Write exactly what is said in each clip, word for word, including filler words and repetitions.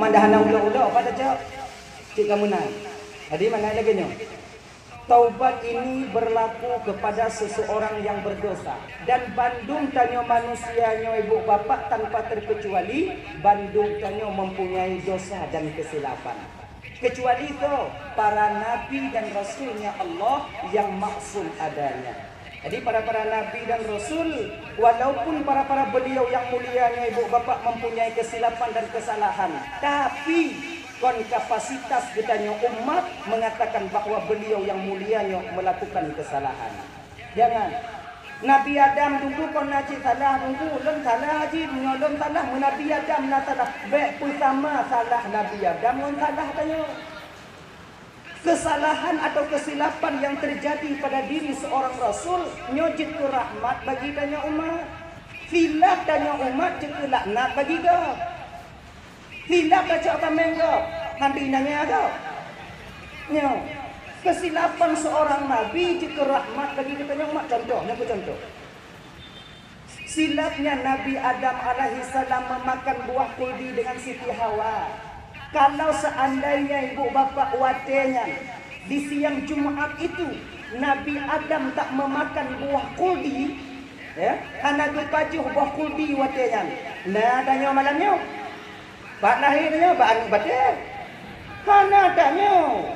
Dah hana ulok-ulok, apa dah cok? Cik kamu naik. Jadi mana lagi nyoe? Taubat ini berlaku kepada seseorang yang berdosa, dan bandum tanyoe manusia nyoe ibu bapak tanpa terkecuali, bandum tanyoe mempunyai dosa dan kesilapan. Kecuali tu, para nabi dan rasulnya Allah yang maksum adanya. Jadi para-para nabi dan rasul, walaupun para-para beliau yang mulia nyoe ibu bapak mempunyai kesilapan dan kesalahan, tapi kon kapasitas geutanyoe umat mengatakan bahwa beliau yang mulia nyoe melakukan kesalahan. Jangan. Nabi Adam dulu kon na cit salah dulu, lôn salah cit, meunyoe lôn salah, meu Nabi Adam na salah. Bék peusama salah Nabi Adam ngon salah tanyoe. Kesalahan atau kesilapan yang terjadi pada diri seorang rasul, nyoe jeuet keu rahmat bagi tanyoe umat. Silap tanyoe umat jeuet keu laknat bagi gob. Silap baca tameng gob, hana inanya gob. Nyoe, kesilapan seorang nabi jeuet keu rahmat bagi geutanyoe umat. Contoh, nyoe keu contoh. Silapnya Nabi Adam alaihissalam memakan buah kuldi dengan Siti Hawa. Kalau seandainya ibu bapak watée nyan di siang Jumat itu Nabi Adam tak memakan buah kuldi, ya, hana geupajoh buah kuldi watée nyan, na tanyoe malam nyoe? Pat lahé tanyoe bak aneuk batée? Hana tanyoe.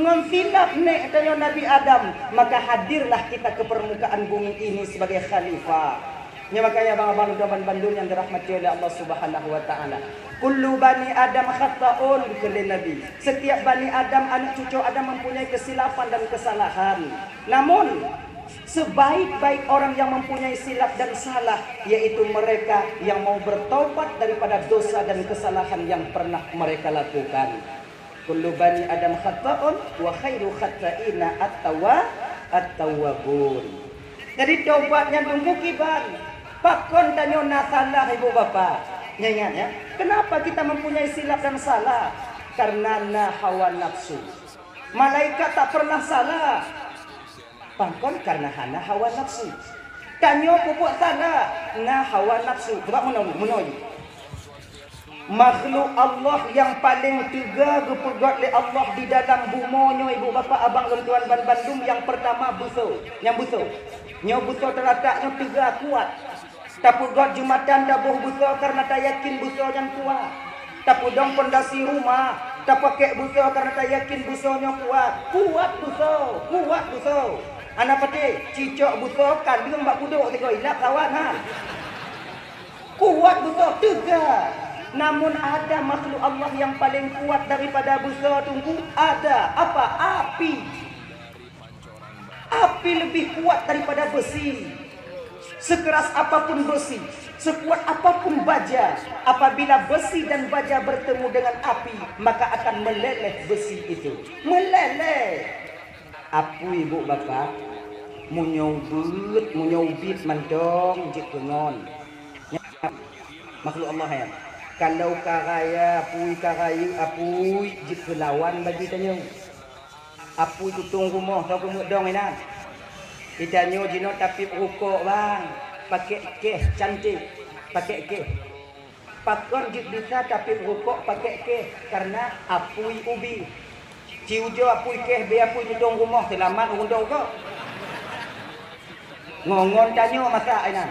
Ngon silap nék tanyoe Nabi Adam, maka hadirlah kita ke permukaan bumi ini sebagai khalifah. Nyoe makanya abang-abang lôn ban bandum nyang dirahmati oleh Allah Subhanahu wa taala. Kullu bani Adam khata'un, kheun lé Nabi. Setiap bani Adam, aneuk cucu Adam mempunyai kesilapan dan kesalahan. Namun, sebaik-baik orang yang mempunyai silap dan salah, yaitu mereka yang mau bertaubat daripada dosa dan kesalahan yang pernah mereka lakukan. Kullu bani Adam khata'un wa khairu khata'ina at-tawwa-, at-tawwabun. Jadi taubat nyan tunggu kiban. Pakon tanyoe na salah ibu bapak? Nyan ingat ya. Kenapa kita mempunyai silap dan salah? Karena na hawa nafsu. Malaikat tak pernah salah. Pakon karena hana hawa nafsu. Tanyoe pupuk salah, na hawa nafsu. Coba meunoe, meunoe. Makhluk Allah yang paling teuga geupeugét lé Allah di dalam bumoe nyoe, ibu bapak abang lôn tuan ban bandum, yang pertama beusoe. Nyang beusoe. Nyoe beusoe teuratak nyoe teuga kuat. Tapeugét jeumatan taboh beusoe karena tayakin beusoe nyan kuat. Tapeudong pondasi rumah, tapakék beusoe karena tayakin beusoe nyoe kuat. Kuat beusoe, kuat beusoe. Hana patéh, cicok beusoe kaleueng bak pudok sigoe ilap lawan ha. Kuat beusoe teuga. Namun ada makhluk Allah yang paling kuat daripada beusoe, Teungku? Ada. Apa? Api. Api lebih kuat daripada besi. Sekeras apapun besi, sekuat apapun baja, apabila besi dan baja bertemu dengan api, maka akan meleleh besi itu. Meleleh. Apui, bu, bapak, meunyoe beuet, meunyoe ubit mantong jeuet keu ngon. Makhluk Allah nyan. Kalau ka raya, apui ka rayeuk, apui jeuet keu lawan bagi tanyoe. Apui tutong rumoh, soe keumeudong inan. Di tanyoe jinoe tapiep rukok, bang. Pakék kéh cantik. Pakék kéh. Pakon jeuet bisa tapiep rukok pakék kéh? Karena apui ubit. Ci ujoe apui kéh, bèk apui tutong rumoh, seulamat ureueng dong rukok. Ngon-ngon tanyoe masak inan.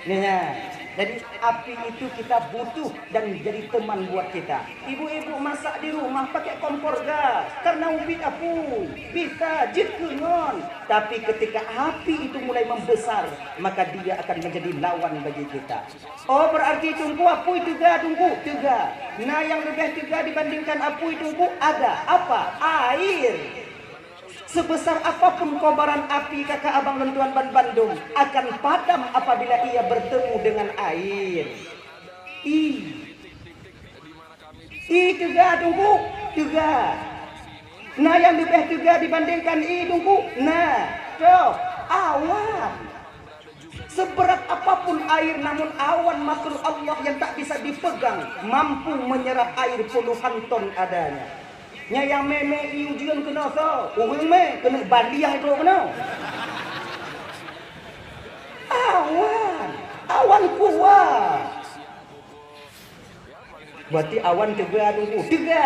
Nah, jadi api itu kita butuh dan jadi teman buat kita. Ibu-ibu masak di rumah pakai kompor gas karena ubit apui. Bisa jeuet keu ngon. Tapi ketika api itu mulai membesar, maka dia akan menjadi lawan bagi kita. Oh, berarti Teungku, apui teuga, Teungku? Teuga. Nah, yang lebih teuga dibandingkan apui, Teungku, ada. Apa? Air. Sebesar apapun kobaran api, kakak abang lôn tuan ban bandum, akan padam apabila ia bertemu dengan air. Ih. Ih teuga, Teungku, teuga. Nah, yang lebih teuga dibandingkan ih, Teungku? Nah, toh, awan. Seberat apapun air, namun awan makhluk Allah yang tak bisa dipegang mampu menyerap air puluhan ton adanya. Nyan nyang mé-mé ié ujeuen keunoe soe? Ureuëng mé keuneuk baliah droe keunoe. Awan, awan kuat. Berarti awan teuga, Teungku. Teuga.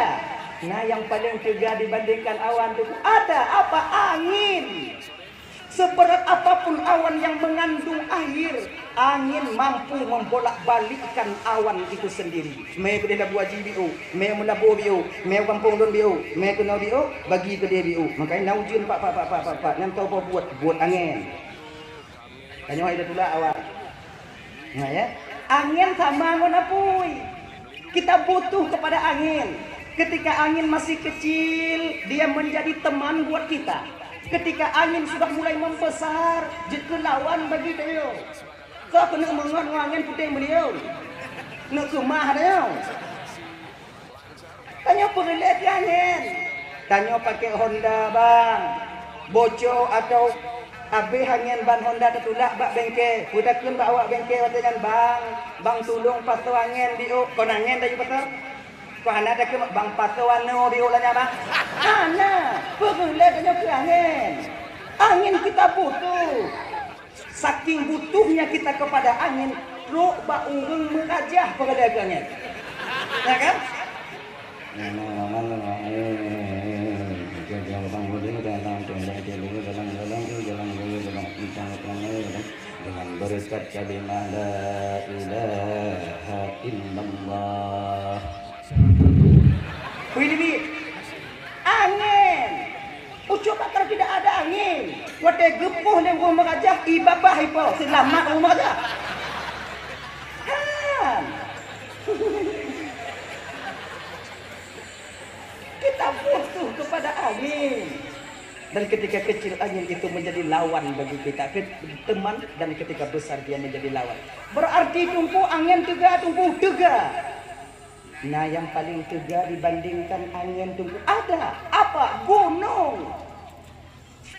Nah, yang paling teuga dibandingkan awan, Teungku, ada apa? Angin. Seberat apapun awan yang mengandung air, angin mampu membolak-balikkan awan itu sendiri. Mé keudeh Labuhan Bajo biôh, mé Meulaboh biôh, mé gampông lôn biôh, mé keunoe biôh, bagi keudeh biôh. Makanya na ujeuen pat, pat, pat, pat, pat, pat, nyan toh buet, buet angén. Tanyoe hai teulah awan. Nah, ya. Angén sama ngon apui. Kita butuh kepada angin. Ketika angin masih kecil, dia menjadi teman buat kita. Ketika angin sudah mulai membesar, jeuet keu lawan bagi tanyoe. Soe keuneuk meungon ngon angin puténg beulieu? Neuk keumah tanyoe. Tanyoe peureulée keu angén. Tanyoe pakai Honda, bang. Boco atau abéh angén ban Honda teutulak bak bengke. Peutakheun bak awak bengke watée nyan, "Bang, bang tulông pasoe angén biôh." Kon angén tanyoe pasoe. Kon hana takheun, "Bang, pasoe anô biôh lagée, bang." Hana. Peureulée tanyoe keu angén. Angén kita butuh. Saking butuhnya kita kepada angin, trok bak ureuëng meurajah peureulée keu angin. Ya kan? Dengan berkat kalimah la ilaha illallah. Wih, Bibi. Angin. Ucok bak kalau tidak ada angin, watée geupoh lé ureuëng meurajah, i babah ipo, seulamat ureuëng meurajah. Kan? Kita butuh kepada angin. Dan ketika kecil angin itu menjadi lawan bagi kita, ke-, teman, dan ketika besar dia menjadi lawan. Berarti Teungku, angin teuga, Teungku, teuga. Nah, yang paling teuga dibandingkan angin, Teungku, ada. Apa? Gunong.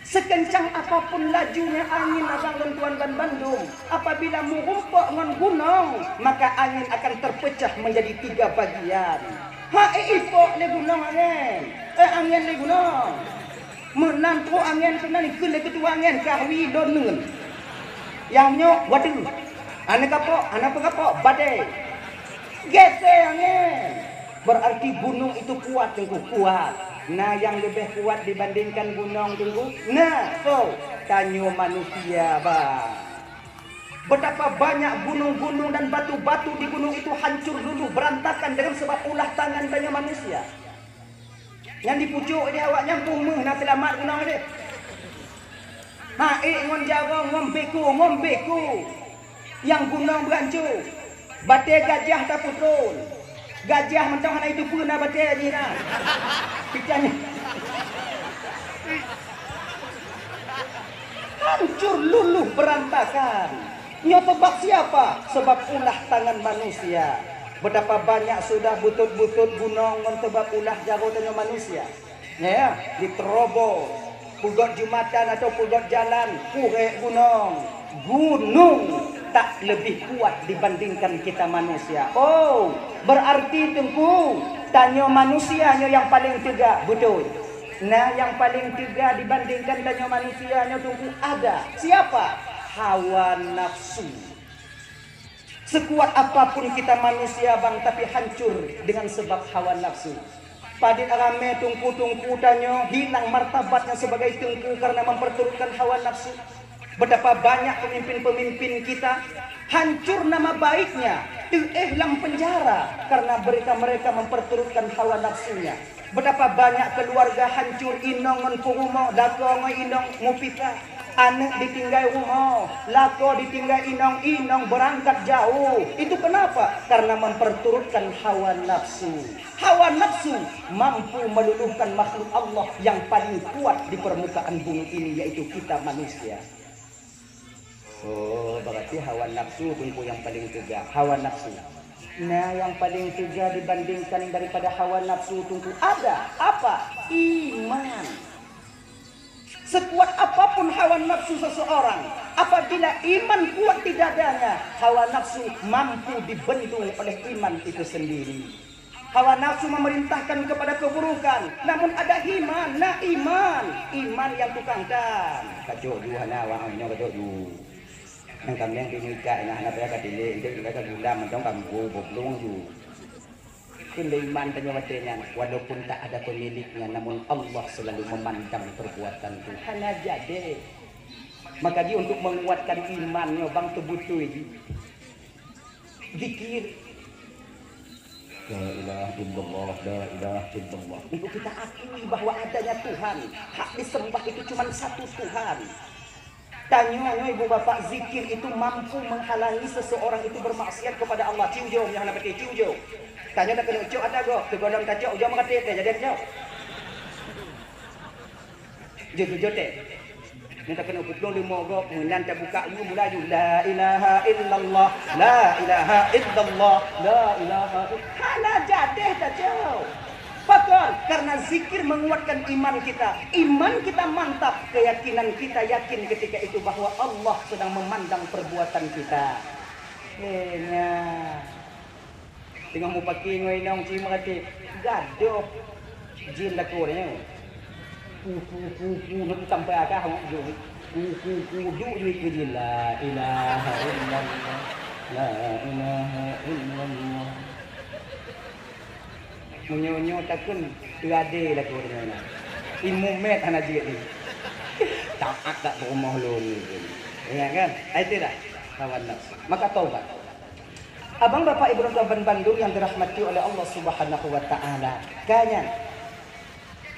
Sekencang apapun lajunya angin, abang dan tuan bandum, apabila meurumpok ngon gunong, maka angin akan terpecah menjadi tiga bagian. Ha, eh, ipok lé gunong angin. Eh, angin lé gunong. Meunan trok angén keunan ikheun lé keutua angén, "Kahwi lôn neuen." Nyang nyoe, "Waduh, hana kapok, hana peukapok, badai." Geusé angén. Berarti gunong itu kuat, Teungku, kuat. Na nyang leubeh kuat dibandingkan gunong, Teungku? Na, soe? Tanyoe manusia, bang. Betapa banyak gunong-gunong dan batu-batu di gunong itu hancur luluh berantakan dengan sebab ulah tangan tanyoe manusia. Nyan dipucok di awak nyan pun meuh na seulamat gunong deh. Ha, ék ngon jaroe, ngon beko, ngon beko. Nyang gunong beurancu. Batée gajah tapeutron. Gajah mantong hana iteupeue na batée jih na. Picanya. Hancur luluh berantakan. Nyoe teubat siapa? Sebab ulah tangan manusia. Betapa banyak sudah butôt-butôt gunong ngon teubat ulah jaroe tanyoe manusia. Ya, diteurobos, peugöt jumatan atau peugöt jalan, purek gunong. Gunong tak lebih kuat dibandingkan kita manusia. Oh, berarti Teungku, tanyoe manusia nyoe nyang paleng teuga, beutôi. Nah, nyang paleng teuga dibandingkan tanyoe manusia nyoe, Teungku, ada. Siapa? Hawa nafsu. Sekuat apapun kita manusia, bang, tapi hancur dengan sebab hawa nafsu. Padit ramé teungku-teungku tanyoe hilang martabatnya sebagai teungku karena memperturutkan hawa nafsu. Betapa banyak pemimpin-pemimpin kita hancur nama baiknya, teuéh lam penjara karena mereka-mereka memperturutkan hawa nafsunya. Betapa banyak keluarga hancur inong ngon peurumoh, lakoe ngon inong mupita. Aneuk ditinggai rumoh, lakoe ditinggai inong, inong beurangkat jauh. Itu kenapa? Karena memperturutkan hawa nafsu. Hawa nafsu mampu meluluhkan makhluk Allah yang paling kuat di permukaan bumi ini, yaitu kita manusia. Oh, berarti hawa nafsu pun, pun yang paling teuga, hawa nafsu. Nah, yang paling teuga dibandingkan daripada hawa nafsu, Teungku, ada apa? Iman. Sekuat apapun hawa nafsu seseorang, apabila iman kuat di dadanya, hawa nafsu mampu dibendung oleh iman itu sendiri. Hawa nafsu memerintahkan kepada keburukan, namun ada iman, na iman, iman yang tukang tan. Kacok ju hana awak nyoe kacok ju. Nang kambing pih meuikat, nah, hana payah katilék, itu kita ka gula mantong kambu boblong ju. Keuleiman tanyoe watée nyan, walaupun tak ada pemiliknya, namun Allah selalu memandang perbuatan tu. Hana jadi. Maka di untuk menguatkan iman nyoe bang teubeutôi di zikir. La ilaha illallah, la ilaha illallah. Untuk kita akui bahwa adanya Tuhan, hak disembah itu cuma satu Tuhan. Tanyoe nyoe ibu bapak, zikir itu mampu menghalangi seseorang itu bermaksiat kepada Allah. Ciu jom, nyang hana peuti, ciu jom. Tanyoe dak keuneuk cok ata gob, teugohlom tacok, ujong meukaté teh, jadi tacok. Jom, jom, jom teh. Nyoe dak keuneuk pukul lima gob, meunan tabuka lu mulai ju. La ilaha illallah, la ilaha illallah, la ilaha ill-, hana jadeh tacok. Pakon? Karena zikir menguatkan iman kita. Iman kita mantap, keyakinan kita yakin ketika itu bahwa Allah sedang memandang perbuatan kita. Hanya. Teungoh mupaki ngon inong ci meuratéb, gadôh jin lakoe nyoe. Ku, ku, ku, ku, sampai agah awak jong. Ku, ku, ku, duek jih keu jin. La ilaha illallah. La ilaha illallah. Meunyoe-nyoe takheun teuadé lakoe nyoe na. Ilmu met hana jeuet ni. Taat dak peurumoh lôn ni. Ingat kan? Ai teudah. Hawa nafsu. Maka taubat. Abang bapak ibu dan bandum yang dirahmati oleh Allah Subhanahu wa taala. Ka nyan.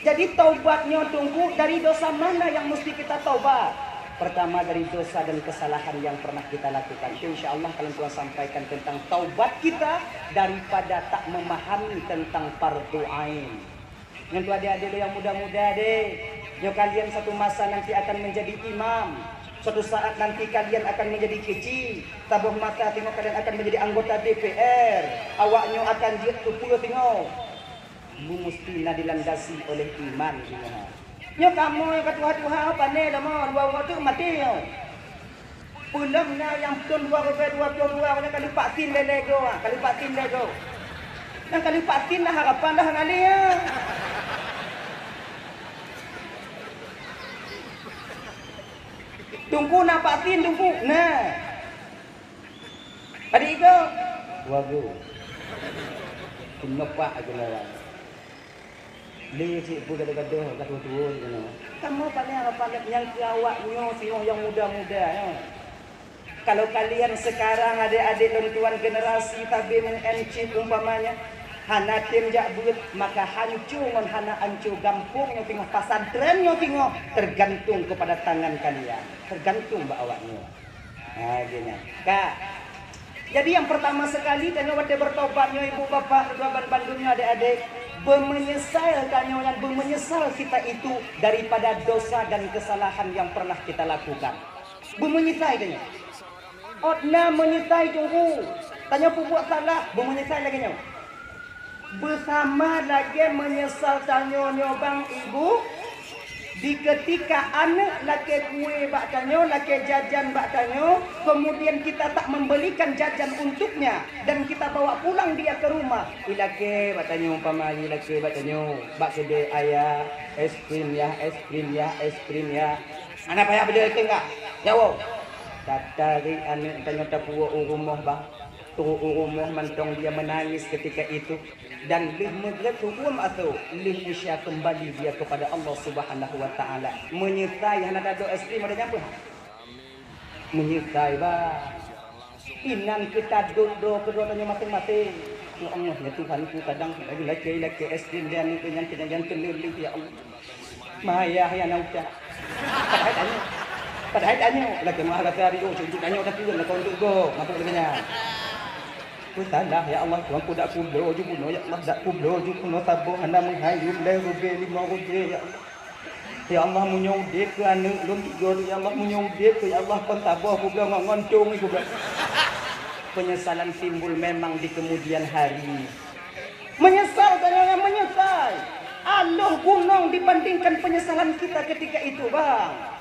Jadi taubat nyoe teungku dari dosa mana yang mesti kita taubat? Pertama dari dosa dan kesalahan yang pernah kita lakukan. Itu insya Allah kalian Tuhan sampaikan tentang taubat kita daripada tak memahami tentang fardu ain. Nyan tu adik-adik yang muda-muda deh. Nyoe kalian satu masa nanti akan menjadi imam. Suatu saat nanti kalian akan menjadi keuci. Saboh masa teungoh kalian akan menjadi anggota D P R. Awak nyoe akan jeuet keu peue teungoh? Mu mesti na dilandasi oleh iman teungoh. Nyoe kamoe ka tuha-tuha pane lama dua uroe teuk maté nyoe. Peulom na nyang thon dua ribèe dua ploh dua, nyang ka lheueh vaksin lé-lé goe, ka lheueh vaksin lé goe. Nyang ka lheueh vaksin na harapan dah hana lé. Teungku na vaksin, Teungku? Na. Adik iko? Wagu. Keuneuk pak aja lawan. Lé cit peue gadoh-gadoh ka tuwo-tuwo keunoe. Kamoe paléng harapan nyang keu awak nyoe singoh nyang muda-muda nyoe. Kalau kalian sekarang adik-adik lôn tuan generasi sabe meu'en cit umpamanya hana tem jak beuet, maka hanco ngon hana hanco gampông nyoe singoh, pasantren nyoe singoh, tergantung kepada tangan kalian, tergantung bak awak nyoe. Ha, geuh nyan. Ka. Jadi yang pertama sekali tanyoe watée bertobat nyoe ibu bapak dua ban bandum nyoe adik-adik, beumeunyeusai tanyoe nyan, beumeunyeusal kita itu daripada dosa dan kesalahan yang pernah kita lakukan. Beumeunyeusai tanyoe. Ôt na meunyeusai teungku. Tanyoe peubuet salah, beumeunyeusai lagée nyoe. Beusama lagée meunyeusal tanyoe nyoe bang ibu, di keutika aneuëk lakée kue bak tanyoe, lakée jajan bak tanyoe, kemudian kita tak membelikan jajan untuknya dan kita bawa pulang dia ke rumah. Ilakée bak tanyoe umpama ilakée bak tanyoe, bak keudée ayah, es krim ya, es krim ya, es krim ya. Hana payah beli es krim kah? Jaweueb. Tatarik aneuëk tanyoe tapuwoe u rumoh bang. Trok u rumoh mantong dia menangis ketika itu, dan lheueh meugréb uem asoe, lheueh Isya kembali dia kepada Allah Subhanahu wa Taala. Meunyeusai hana tadok es krim ada nyan peue? Meunyeusai bah. Inan keutadok droe keudroe tanyoe maséng-maséng. Ya Allah, ya Tuhanku, kadang lagi lakée-lakée es krim dia ni nyan keunyan keunyan, ya Allah. Mayah ya na ucap. Padahai tanyoe. Padahai tanyoe. Lagée meuah gata hari oh, untuk tanyoe tapi kan lakon untuk go, mabuk lagée nyan. Ku salah ya Allah, Tuhan ku dak kubloe ju bunoe ya Allah, dak kubloe ju bunoe saboh hana meuhai yum lé rubé lima rubé ya Allah. Ya Allah, meunyoe udeb keu aneuëk lôn tiga tu ya Allah, meunyoe udeb keu ya Allah kon saboh kubloe ngon ngon cung kubloe. Penyesalan timbul memang di kemudian hari. Menyesal tanyoe nyang menyesai. Aloh gunong dibandingkan penyesalan kita ketika itu, bang.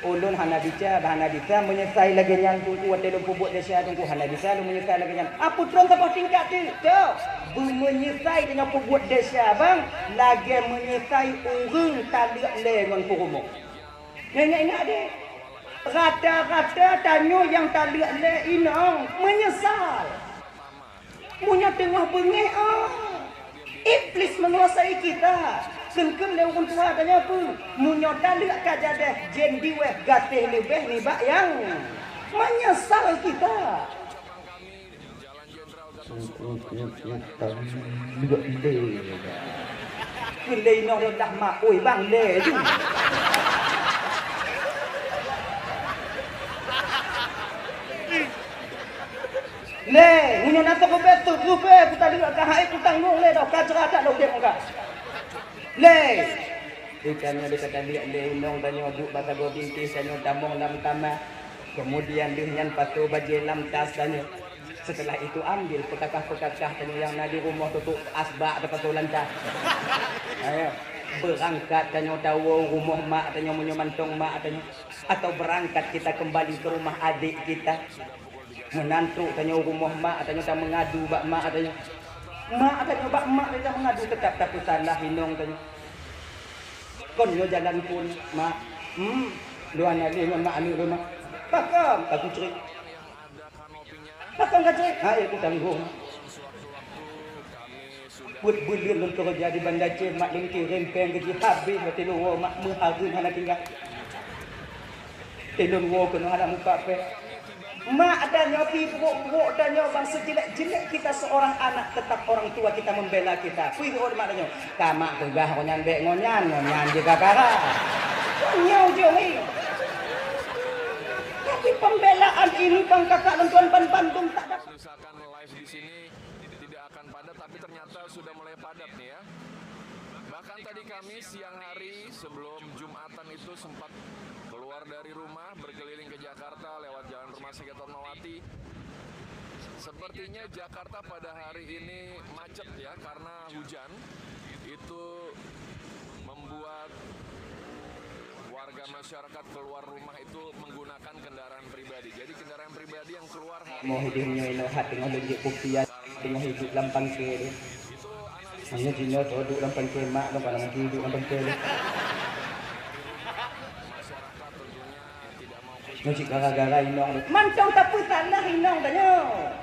Ulôn hana bica, bah hana bisa menyesai lagée nyan teungku watée lôn peubuet desya teungku, hana bisa lôn menyesai lagée nyan. Apeue tron saboh tingkat tu? Cok, beumenyesai tanyoe peubuet desya, bang, lagée menyesai ureuëng taleuek lé ngon peurumoh. Ingat-ingat deh, rata-rata tanyoe nyang taleuek lé inong menyesal. Meunyoe teungoh beungéh, oh, Iblis menguasai kita. Kheun-kheun lé ureuëng tuha tanyoe peue? Meunyoe taleuek ka jadeh, jén diweh gaséh leubeh nibak nyang menyesal kita. Kheun lé inoe dah mak, oi bang, lé ju. Lé, meunyoe na teukeubet tu, rubée, kutaleuek ka hai kutanggong lé, dah ka ceurah that lom dek muka. Lé. Ikan nyoe dikata liek lé inong tanyoe duek bak sagoe bintéh tanyoe tamong lam kama. Kemudian lheueh nyan pasoe bajée lam tas tanyoe. Setelah itu ambil peukakah-peukakah tanyoe nyang na di rumoh tutuek asbak atau pasoe lam tas. Ayo, beurangkat tanyoe tawoe rumoh mak tanyoe meunyoe mantong mak tanyoe. Atau beurangkat kita kembali ke rumah adik kita. Meunan trok tanyoe rumoh mak tanyoe tameungadu bak mak tanyoe. Mak tanyoe bak mak tanyoe tameungadu, teutap tapeusalah inong tanyoe. Kon nyoe jalan phon, mak. Hmm, luwa na lé ngon mak aneuk lôn, mak. Pakon ka kucrét? Pakon ka crét? Hai kutanggong. Buet buleuen lôn keureuja di Banda Aceh, mak lôn kirém péng gaji habéh, watée lôn woe mak meuhareuem hana tinggai. Teuh lôn woe keunoe hana mupat péng. Mak tanyoe pih brok-brok tanyoe bang, sejelek-jelek kita seorang anak, tetap orang tua kita membela kita. Pih rot mak tanyoe, ka mak peugah ngon nyan bék ngon nyan, ngon nyan jih ka kara. Nyoe ujong nyoe. Tapi pembelaan ini bang kakak dan tuan ban bandum tak dapat. Misalkan live di sini tidak akan padat, tapi ternyata sudah mulai padat nih ya. Bahkan tadi kami siang hari sebelum Jumatan itu sempat keluar dari rumah berkeliling ke Jakarta lewat Jalan Rumah Sakit Fatmawati. Sepertinya Jakarta pada hari ini macet ya karena hujan. Itu membuat warga masyarakat keluar rumah itu menggunakan kendaraan pribadi. Jadi kendaraan pribadi yang keluar hari Moh hidih nyoe inoe hat teungoh lôn jeuet kupiah, teungoh hidup lam pangke deh. Hanya jinoe tu duek lam pangke mak, dong kana mungkin duek lam pangke deh. Nyoe cit gara-gara inong deh. Mantong tapeusalah inong tanyoe.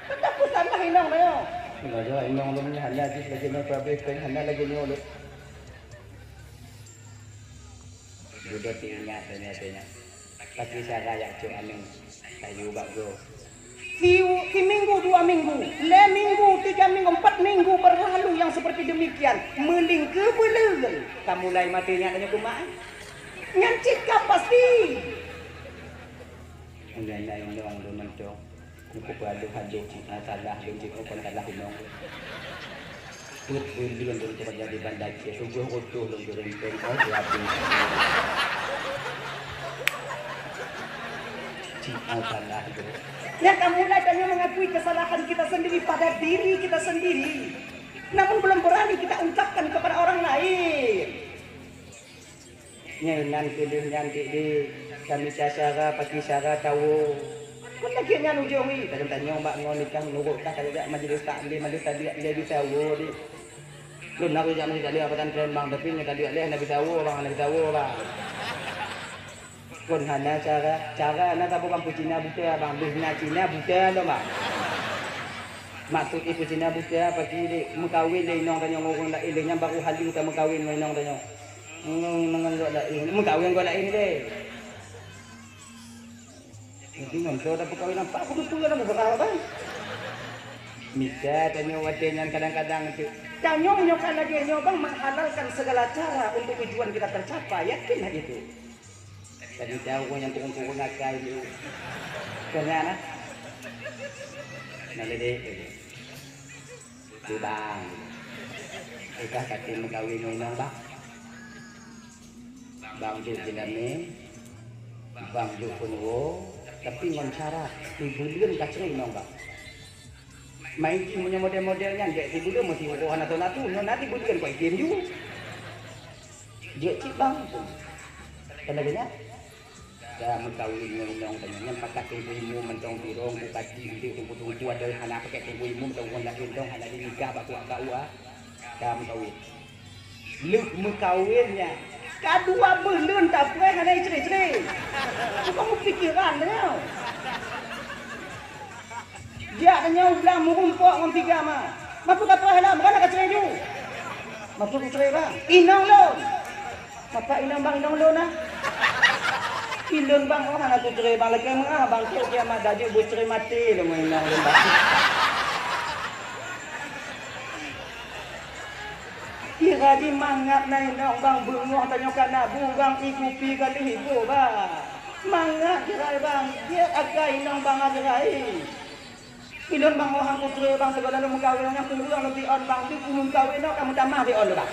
Tapeusalah inong tanyoe. Gara-gara inong lôn nyoe hana jih lagée nyoe, pabeh péng hana lagée nyoe lé. Dudoe teuingat tanyoe-tanyoe. Paki sara jak cok aneuk. Tayue bak goe. Si, si minggu, dua minggu, lhée minggu, tiga minggu, empat minggu berlalu yang seperti demikian. Meulingkeu beuleuen. Ka mulai maté nyan tanyoe kumat. Nyan cit ka pasti. Ulôn na inong lôn mantong. Nyoe kupeuleueh hadôh cit na salah lôn cit, oh, kon salah inong lôn. Peuet buleuen lôn keureuja di Banda Aceh, tujoh reutôh lôn kirém péng, oh, siapi. Cit na salah lôn. Nyang ka mulai tanyoe mengakui kesalahan kita sendiri pada diri kita sendiri. Namun belum berani kita ungkapkan kepada orang lain. Nyan inan keu lheueh nyan dek-dek, tamita sara, paki sara, tawoe. Kon lagée nyan ujong ih, tagan tanyong bak ngon nikah meunurot tah ka jak majlis taklim, majlis taklim lé bisa woe deh. Lôn na kujak majlis taklim pesantren bang, tapi nyoe tadi lé hana bisa woe bang, hana bisa woe bang. Kon hana cara, cara na saboh bang peucina buta bang, lheueh na Cina buta lom bang. Maksud ih peucina buta, paki dek meukawen lé inong tanyoe ngon ureuëng laén, lé nyan baru halu tameukawen ngon inong tanyoe. Ngon, ngon gobnyan laén, meukawen gobnyan laén deh. Jadi ngon soe tapeukawen apa, aku tu peue lam beurah, bang. Mita tanyoe watée nyan kadang-kadang tu. Tanyoe nyoe ka lagée nyoe, bang, menghalalkan segala cara untuk tujuan kita tercapai, yakinlah itu. Tadi tahu nyang kurang-kurang akai ni. Kena nah. Nah, jadi. Tu bang. Udah kata meukawen ngon inong bang. Bang jok jeulamé, bang jok peunuwoe, tapi ngon syarat, di buleuen ka cré inong bang. Main jih meunyoe model-model nyan, gét di buleuen meusti uroe hana teunaku, nyoe na di buleuen kok item ju. Jeuet cit bang. Kan lagée nyan? Ka meukawen ngon inong tanyoe nyan pakat teungku imum mantong birong bupati udeb teungku-teungku adoe hana pakai teungku imum teungku laén dong hana dinikah bak kuak kua. Ka meukawen. Leuh meukawen nyan ka dua beuh leuen tapreh hana icre-cre. Bukan meupikiran tanyoe. Jak tanyoe u blang meurumpok ngon tiga ma. Makot ka peugah lom, kan ka cerai ju. Makot ku cerai bang. Inong lôn. Bapak inong bang, inong lôn ah. Ilôn bang, oh hana ku cerai bang, lakée meuah bang, keu kiamat dak jeuet beucerai maté lôn ngon inong lôn bang. Kira jih mangat na inong bang, beungoh tanyoe ka na bu bang, i kupi ka lheueh iboh bang. Mangat kira bang, jeuet akai inong bang akai. Ilôn bang, oh han ku cerai bang, sigohlom lôn meukawen nyan peue ureueng lôn pion bang, di ku meukawen nyoe ka meutamah pion lôn bang.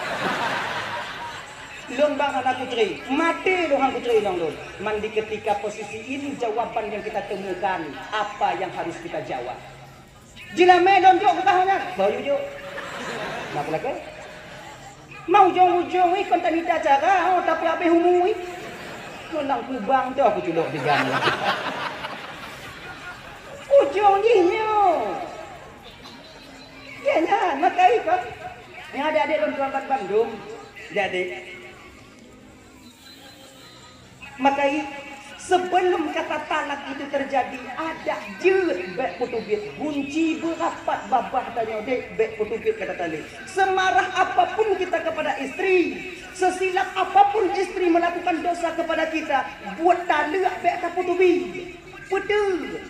Lôn bang hana ku cerai, maté lôn han ku cerai inong lôn. Man di ketika posisi ini jawaban yang kita temukan, apa yang harus kita jawab? Jilamé lôn jok keutahuan nyan. Baru jok. Nak lakée? Ma ujong-ujong ih kon tamita cara, oh, tapi habéh umu ih. Kon lam kubang tu aku culok di gang. Ujong jih nyoe. Ya nyan, makai kon. Nyang adek-adek lôn tuan bandum. Jadi, Makai, sebelum kata talak itu terjadi, adak jeuet bék peuteubiet. Gunci beurapat babah tanyoe dek bék peuteubiet kata talak. Semarah apapun kita kepada istri, sesilap apapun istri melakukan dosa kepada kita, buet talak bék ka peuteubiet. Peuteubiet.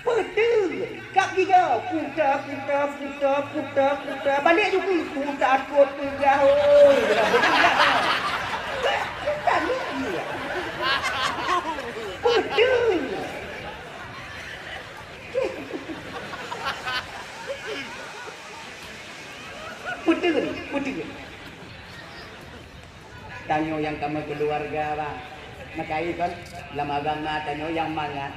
Peuteubiet. Kap giga. Puta, puta, puta, puta, puta. Balek ju pi. Puta kot peugah, oi. Peuteubiet. Puta ni dia. Peuteubiet. Peuteubiet, peuteubiet. Tanyoe nyang ka meukeuluwarga, bang. Makai kon, lam agama tanyoe nyang mangat.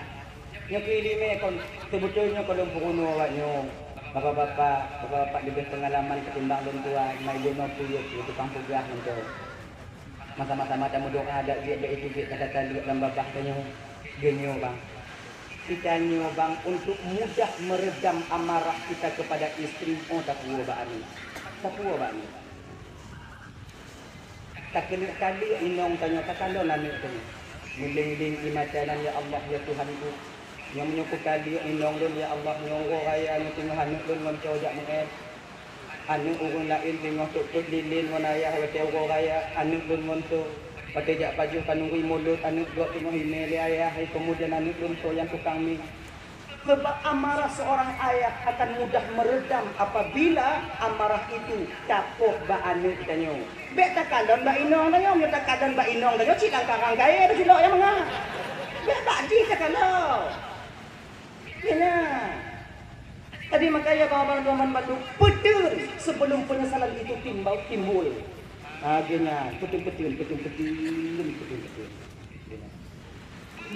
Nyoe keu ileumèe kon, seubeutôi nyoe kon lôn peurunoe awak nyoe. Bapak-bapak, bapak-bapak leubeh peungalaman ketimbang lôn tuha, ma ileumèe peue yôh, yôh tukang peugah ngon tu. Masa-masa mata meudoa dak jeuet bak itu jeuet kata taleuek lam babah tanyoe. Geunyoe, bang. Kita nyoe, bang, untuk mudah meredam amarah kita kepada istri, oh, tapuwoe bak aneuk. Tapuwoe bak aneuk. Takeuneuk taleuek inong tanyoe, takalon aneuk tanyoe. Meuléng-léng ié mata nan, "Ya Allah, ya Tuhanku, nyoe meunyoe kutaleuek inong lôn, ya Allah, nyoe uroe raya nyoe teungoh aneuk lôn ngon toe jak meu'èn. Aneuk ureueng laén teungoh tôk-tôk lilin ngon ayah watèe uroe raya, aneuk lôn ngon toe watèe jak pajoh khanuri mulod, aneuk gob teungoh iné lé ayah, hai keumudian aneuk lôn toe nyang tukang mi." Sebab amarah seorang ayah akan mudah meredam apabila amarah itu tapoh bak aneuk tanyoe. Bèk takalon bak inong tanyoe, meunyoe takalon bak inong tanyoe, cit lam karang kayèe teuculok nyang mangat. Bèk bak jih takalon. Nyan. Jadi, makanya, banmandum-banmandum, peuteubiet sebelum penyesalan itu timbul, timbul. Ha, geuh nyan, peuteubiet, peuteubiet, peuteubiet.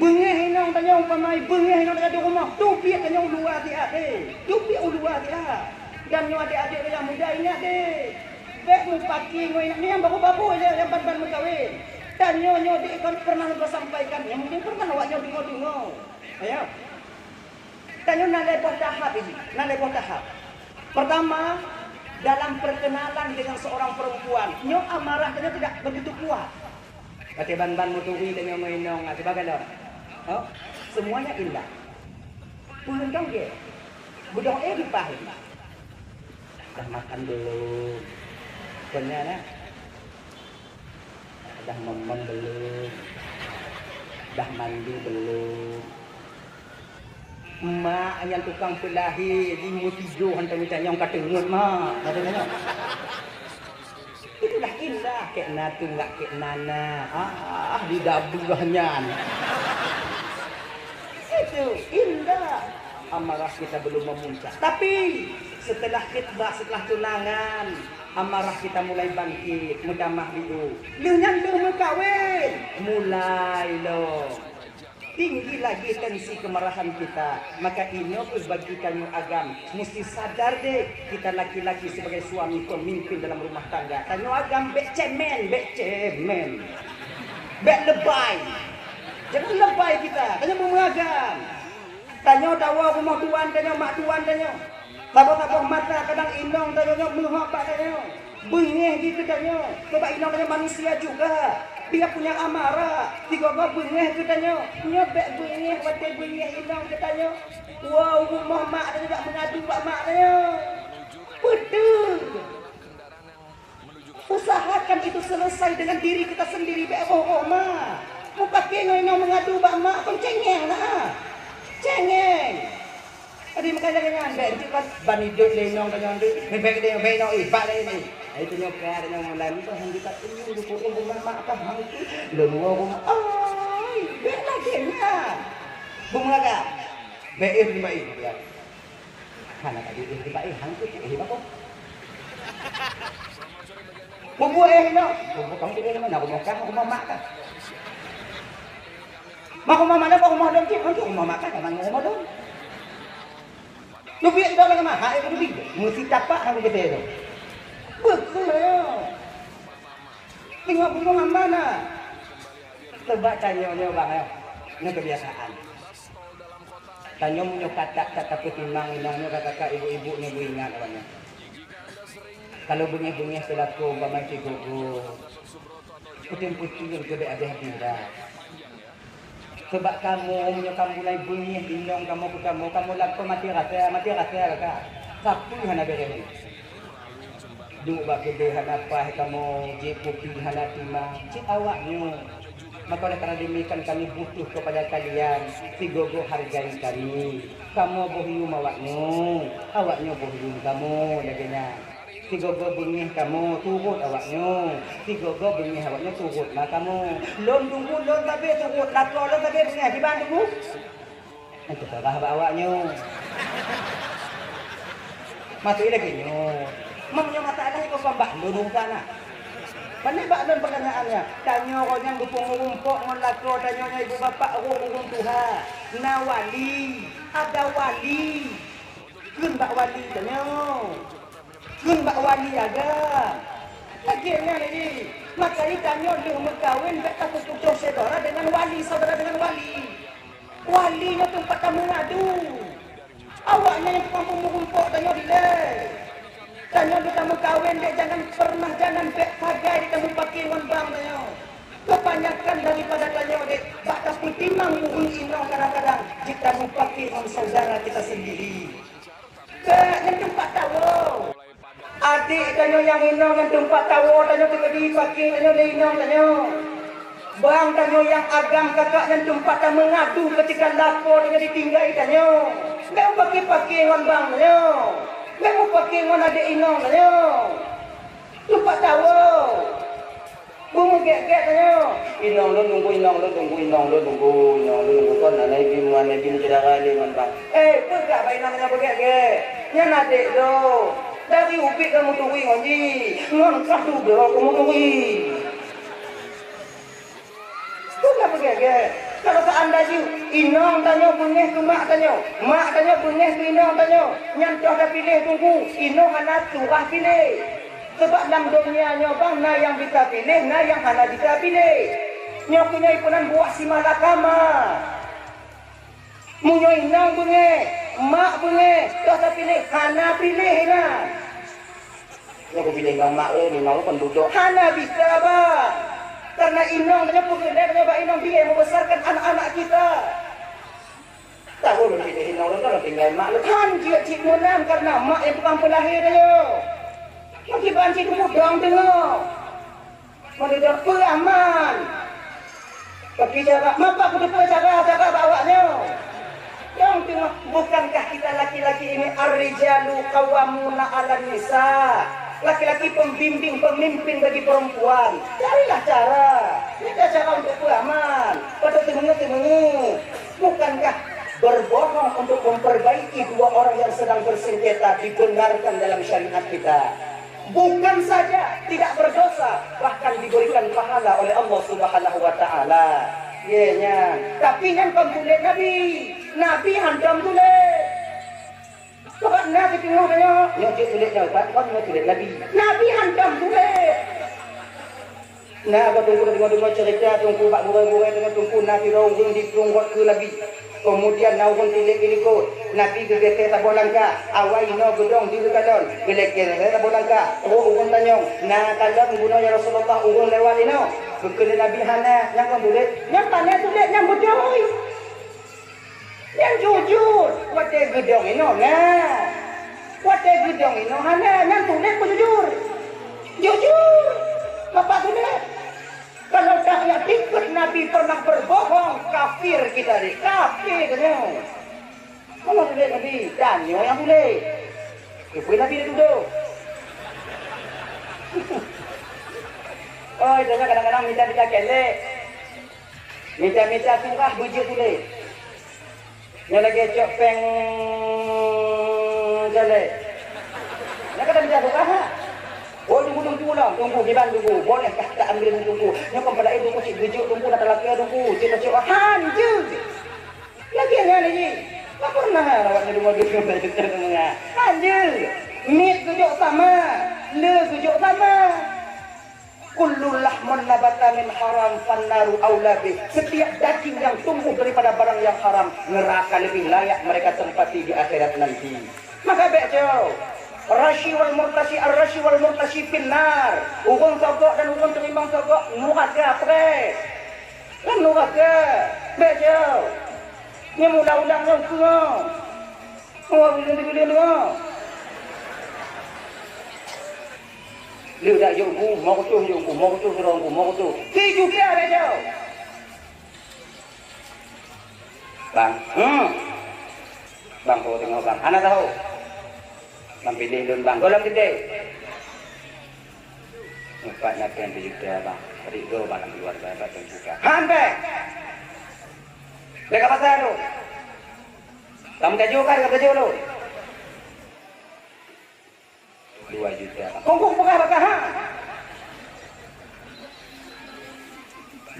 Beungèh inong tanyoe umpama, beungèh inong tanyoe di rumoh, teubiet tanyoe u luwa siat, eh. Teubiet u luwa siat. Dan nyoe adék-adék nyang muda ingat, eh. Bèk mupaki ngon inong nyang baru-baru aja nyang ban-ban meukawen. Tanyoe nyoe dek kon pernah lôn sampaikan, nyang mungkin pernah awak nyoe deungoe-deungoe. Ayo. Tanyoe na lhèe boh tahap ini, na lhèe boh tahap. Pertama, dalam perkenalan dengan seorang perempuan, nyoe amarah tanyoe tidak begitu kuat. Watèe ban-ban meuturi tanyoe ngon inong, ah, cuba kalon. Oh, semuanya indah. Peue lom gèt. Beudôh, eh, leupah lagi. Dah makan belum? Kon nyan, ah. Dah mamam belum? Dah mandi belum? Mak nyang tukang peulahé, di meutujoh hantom itanyong ka teungeut, Mak. Ka teungeut. Itulah indah, kek na tunggak kek nana. Ah, di dabeuh nyan. Itu indah. Amarah kita belum memuncak. Tapi, setelah khitbah, setelah tunangan, amarah kita mulai bangkit, meutamah biôh. Lheueh nyan lheueh meukawen, mulai lom. Tinggi lagi tensi kemarahan kita. Maka inoe keuh bagi tanyoe agam, musti sadar deh, kita laki-laki sebagai suami pemimpin dalam rumah tangga. Tanyoe agam bèk cemen, bèk cemen. Bèk lebai. Jangan lebai kita. Tanyoe beumeugam. Tanyoe tawoe rumoh tuan tanyoe, mak tuan tanyoe. Saboh-saboh mata kadang inong tanyoe nyoe meuhok bak tanyoe. Beungéh di keu tanyoe. Sabab inong tanyoe manusia juga. Dia punya amarah. Sigoe-goe beungéh keu tanyoe. Nyoe bèk beungéh watèe beungéh inong keu tanyoe. Woe u rumoh mak tanyoe jak meungadu bak mak tanyoe. Peue teuh? Usahakan itu selesai dengan diri kita sendiri, bèk boh-boh mak. Meupaké ngon inong meungadu bak mak, kon cengeng na. Cengeng. Jadi makanya dengan bèk itu kan ban hidup lé inong tanyoe tu. Bèk dia bèk inong, eh, bak lé ini. Itu nyoe ka ada nyang mulai ni kan kita ini dukung rumah mak kan hang tu. Lôn woe rumah. Ai, bèk lagèe nyan. Beumeulaga. Bèk eh, bèk eh. Hana ka jiéh nibak éh, hang keuh éh bak boh. Bubuet éh inoe, bubuet kong éh inoe, na rumoh kah, rumoh mak kah? Mak rumoh mak, rumoh lôn cit, rumoh mak kah, rumoh lôn. Lubiek idong ngon mahai, lubiek. Meusi tapak hang geude tu. Beutôi nyoe. Teungoh bumoe hamba na. Teubak tanyoe nyoe bang, eh. Nyoe kebiasaan. Tanyoe meunyoe katak that tapeutimang inong nyoe ka kakak ibu-ibu nyoe beuingat awaknyan. Kalau beungéh-beungéh seulaku umpama sigogo, puténg-puténg keu bèk abéh-abéh dah. Sabab kamoe meunyoe kamoe mulai beungéh inong kamoe keu kamoe, kamoe lakoe maté rasa, maté rasa ka. Sapeue hana beureh nyoe. Duek bak keudè hana paih kamoe, jieb kupi hana timang, cit awaknyoe. Maka oleh karena demikian kami butuh kepada kalian, sigogo hargai kami. Kamoe boh yum awaknyoe, awaknyoe boh yum kamoe, lagèe nyan. Sigogo beungéh kamoe, turot awaknyoe. Sigogo beungéh awaknyoe, turot ma kamoe. Lôn tunggu, lôn sabe turot, lakoe lôn sabe beungéh, kiban tunggu. Nyan teupeugah bak awaknyoe. Maksud lagèe nyoe. Meunyoe masalah nyoe kon bak lôn urusan na. Pane bak lôn peutanyaan nyan. Tanyoe nyan geupeumeurumpok ngon lakoe tanyoe nyan ibu bapak ureueng-ureueng tuha. Na wali, ada wali. Kheun bak wali tanyoe. Kheun bak wali agam. Lagèe nyan lagèe. Makajih tanyoe lheueh meukawen bèk tapeututoh syedara deungon wali, syedara deungon wali. Wali nyoe teumpat tameungadu. Awaknyan nyang tukang peumeurumpok tanyoe dilèe. Tanyoe lheueh tameukawen dek jangan pernah jangan bèk sagai dek tameupaké ngon bang tanyoe. Kebanyakan daripada tanyoe dek bak tapeutimang ureueng inong kadang-kadang jeuet tameupaké ngon syedara kita sendiri. Bèk nyan teumpat tawoe. Adék tanyoe nyang inong nyan teumpat tawoe tanyoe teuma dipaké tanyoe lé inong tanyoe. Bang tanyoe nyang agam kakak nyan teumpat tameungadu keutika lakoe tanyoe ditinggai tanyoe. Bèk meupaké-paké ngon bang tanyoe. Bèk meupaké ngon adék inong tanyoe. Teumpat tawoe. Beumeugét-gét tanyoe. Inong lôn tunggu, inong lôn tunggu, inong lôn tunggu, inong lôn tunggu. Kon na Nabi Muhammad bin Syedara lé ngon bang. Eh, peugah bak inong nyan beugét-gét. Nyan adék lôn. Dari ubit ka meuturi ngon jih. Ngon kah dudoe ka meuturi. Peugah beugét-gét. Kalau seandai jih inong tanyoe beungéh keu mak tanyoe, mak tanyoe beungéh keu inong tanyoe, nyan toh tapiléh tunggu, inong hana surah piléh. Sabab lam donya nyoe bang na nyang bisa piléh, na nyang hana bisa piléh. Nyoe keuh nyoe peunan buah si malakama. Meunyoe inong beungéh, mak beungéh, toh tapiléh, hana piléh na. Nyoe kupiléh ngon mak lôn, ngon lôn kon dudoe. Hana bisa bang. Karena inong tanyoe peugeuh lé tanyoe bak inong dia yang membesarkan anak-anak kita. Tahu lôn piléh inong lôn, lôn tinggai mak lôn. Han jeuet cit meunan karena mak nyang tukang peulahé tanyoe. Meukiban cit mudong teungoh. Meunurot peue aman? Tapi cara, mapa kuteupeu cara, cara bak awaknyoe? Nyang teungoh, bukankah kita laki-laki ini ar-rijalu qawwamuna 'alan nisa? Laki-laki pembimbing, pemimpin bagi perempuan. Carilah cara. Ini cara untuk peue aman. Pada teungoh-teungoh. Bukankah berbohong untuk memperbaiki dua orang yang sedang bersengketa dibenarkan dalam syariat kita? Bukan saja tidak berdosa, bahkan diberikan pahala oleh Allah Subhanahu wa taala. Ye nyan. Tapi nyan kon tuléh Nabi. Nabi hantom tuléh. Sabab na siteungoh tanyoe, nyoe cit tuléh nyoe, kon nyoe tuléh Nabi. Nabi hantom tuléh. Na bak teungku deungoe-deungoe cerita teungku bak gurèe-gurèe deungoe teungku na sidroe ureueng jiplueng rot keu Nabi. Keumudian na ureuëng tilek di likot, Nabi geugeuséh saboh langkah, awai inoe geudong jeuet geukalon, geulek geugeuséh saboh langkah, trok ureuëng tanyong, "Na kalon bunoe ya Rasulullah, ureuëng lewat inoe?" Geukheun lé Nabi, "Hana, nyang kon tulek, nyang pané tulek nyang beutôi." Nyang jujur, watée geudong inoe na. Watée geudong inoe hana, nyang tulek beujujur. Jujur, Bapak tulek. Kalau tak yakin pun Nabi pernah berbohong, kafir kita ni. Kafir kena. Kalau tulek Nabi, dan nyoe nyang tulek. Kepui Nabi dia tuduh. Oh, itu kadang-kadang minta-minta kelek. Mita-mita surah beujeuet ulée. Nyoe lagée cok péng jalée. Nyoe ka mita surah, ha? Oh, tunggu, tunggu, tunggu, tunggu, kiban tunggu. Boleh kah tak ambil tunggu? Nyoe kon pada itu kau cik beujeuet tunggu, nak talakée tunggu. Cik, cik, han jeuet. Lagée nyan lagée. Tak pernah awak nyoe dua-dua. Han jeuet. Miet geujok sama, le geujok sama. Kullu lahmin nabata min haram fannaru aula bih. Setiap daging yang tumbuh daripada barang yang haram, neraka lebih layak mereka tempati di akhirat nanti. Maka bék cok. Rashi wal murtashi, ar-rashi wal murtashi finnar. Ureuëng sogok dan ureuëng teurimong sogok, nuraka preh. Kan nuraka. Bék cok. Nyang ulang-ulang nyang keunong. Ureuëng teurimong sogok. Lheueh dak jok ku, mau kucung jok ku, mau kucung surong ku, mau kucung. Tijuta dak jok. Bang, hmm. Bang, kau tengok bang. Anak tahu. Bang pilih lun bang. Golom gede. Empat nak yang tijuta bang. Beri dua bang keluarga bang tijuta. Hampir. Dekat pasar tu. Kamu tajuk kan, kamu tajuk tu. Dua juta. Kongkong peugah bak ha.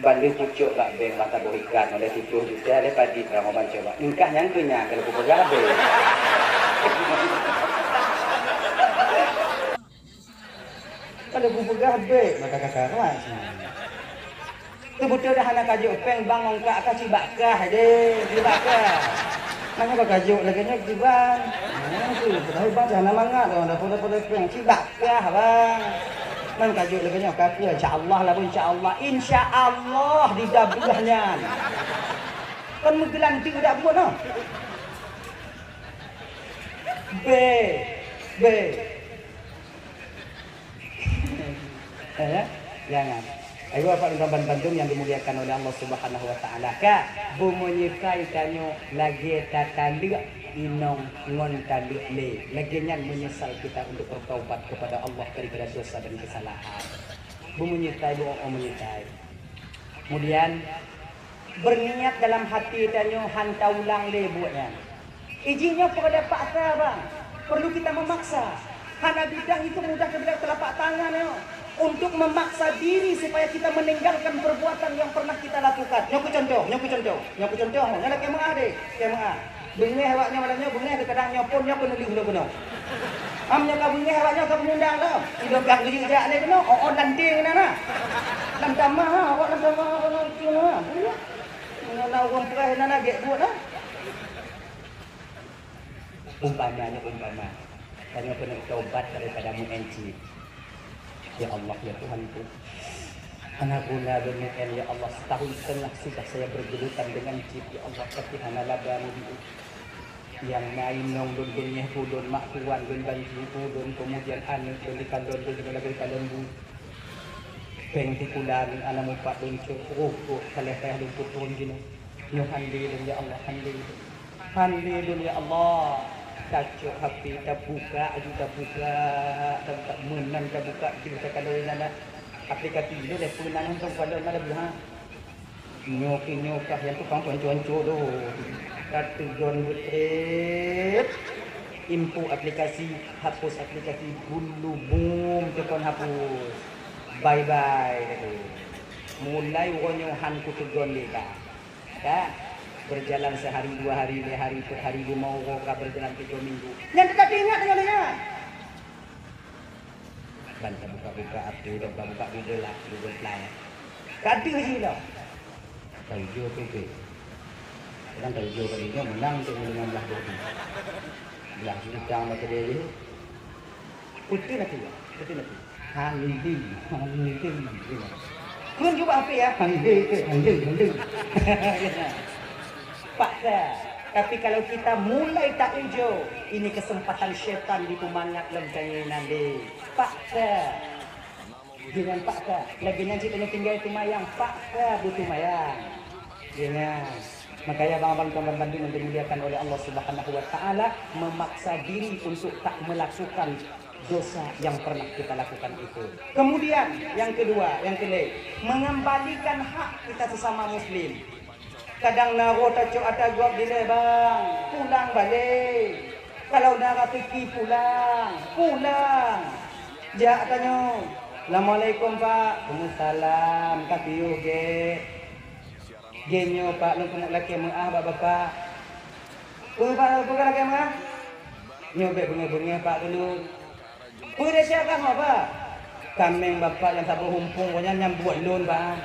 Bandum pucok bak bank mata boh ikan oleh tujuh juta leh padi perang oman coba. Engkah nyang keu nyan kalau peugah bank. Kalau peugah bank maka kakak rawat sini. Teubeutôi dah hana kajok péng bang ongkak ka cibak kah deh, cibak kah. Maka kau kajok lagée nyoe kiban. Nah, tu, padahai bang hana mangat dah pada pada péng cibak kah bang. Man kajok lagée nyoe ka keu insya Allah lah insya Allah. Insya Allah didabuah nyan. Kan meugeulante dak buet noh. Be. Be. Eh, jangan. Ayo Bapak dan Teungku bandum yang dimuliakan oleh Allah Subhanahu wa taala. Ka, beumeunyekai tanyoe lagée tataleuek inong ngon taleuek lé. Lagée nyan menyesal kita untuk bertaubat kepada Allah daripada dosa dan kesalahan. Beumeunyekai, beumeunyekai. Kemudian, berniat dalam hati tanyoe han taulang lé buet nyan. Iji nyoe peurada paksa bang. Perlu kita memaksa. Hana bidang itu mudah kepada telapak tangan nyoe. Untuk memaksa diri supaya kita meninggalkan perbuatan yang pernah kita lakukan. Nyoe ku contoh, nyoe ku contoh, nyoe ku contoh. Nyoe lakée meuah deh, lakée meuah. Beungéh awak nyoe malam nyoe, beungéh kadang nyoe pun nyoe keuneuleuh nyoe keunoe. Am nyoe ka beungéh awak nyoe ka beungundang dah. Idong ka geujak lé keunoe, oh, oh, landing na na. Lam tamah ha, awak lam tamah ha, keunoe itu na. Nyoe na ureuëng peurah na na gek buet na. Umpama nyoe umpama. Tanyoe keuneuk taubat daripada meu'en cit. Ya Allah, ya Tuhanku. Hana guna lôn meu'en, ya Allah. Setahun setengah sudah saya bergelutan dengan cit, ya Allah, tapi hana laba mudiu. Nyang na inong lôn, beungéh ulôn, mak tuan lôn, banci ulôn, kemudian aneuk lôn, dikalon lôn, lagée kalon bu. Péng sikula aneuk mupat lôn cok, roh-roh ka lheueh payah lôn peutrôn jinoe. Nyoe han lé lôn, ya Allah, han lé lôn. Han lé lôn, ya Allah. Tacok H P, tabuka aju, tabuka, tabuka meunan, tabuka jeuh takalon inan aplikasi lôn, eh, peunan hantom kalon na lagée ha. Nyoe keuh nyoe kah nyang tukang cuan-cuan cok tu. Ka teugon beutrép. Info aplikasi, hapus aplikasi, bulu bum teukon hapus. Bye bye, kata. Mulai uroe nyoe han kuteugon lé ka. Ka berjalan sehari, dua hari, lhée hari, peuet hari, lima uroe, ka berjalan tiga minggu. Nyan teutab ingat nyoe lé nyan. Ban tabuka-buka H P, tabuka-buka Google lah, Google Play. Ka deuh jih dah. Ka hijau tu ke? Kadang ka jujur tadi nyoe menang untuk menang belah boh tu. Belah bintang mata dia je. Betul nanti ya. Betul nanti. Handing, handing. Kun cuba apa ya? Handing, handing, handing. Paksa. Tapi kalau kita mulai tak ujo, ini kesempatan setan di pemangat lem tangi nanti. Paksa. Jangan paksa. Lagi nanti tanya tinggal tumayang. Paksa butuh mayang. Jangan. Makanya abang-abang tuan-tuan banding yang dimuliakan oleh Allah Subhanahu wa Ta'ala, memaksa diri untuk tak melakukan dosa yang pernah kita lakukan itu. Kemudian yang kedua, yang ketiga, mengembalikan hak kita sesama muslim. Kadang na roh tacok ata gob dilèe bang, pulang balek. Kalau na raseuki pulang, pulang. Jak tanyoe, "Assalamualaikum Pak." "Waalaikumsalam." Ka piôh gèt. Gèt nyoe Pak, lôn keuneuk lakèe meu'ah bak Bapak. "Peue Pak, peue ka lakèe meu'ah?" "Nyoe bèk beungèh-beungèh Pak keu lôn." "Peue desya kah nyoe Pak?" "Kaméng Bapak nyang saboh umpung nyan nyang buet lôn Pak."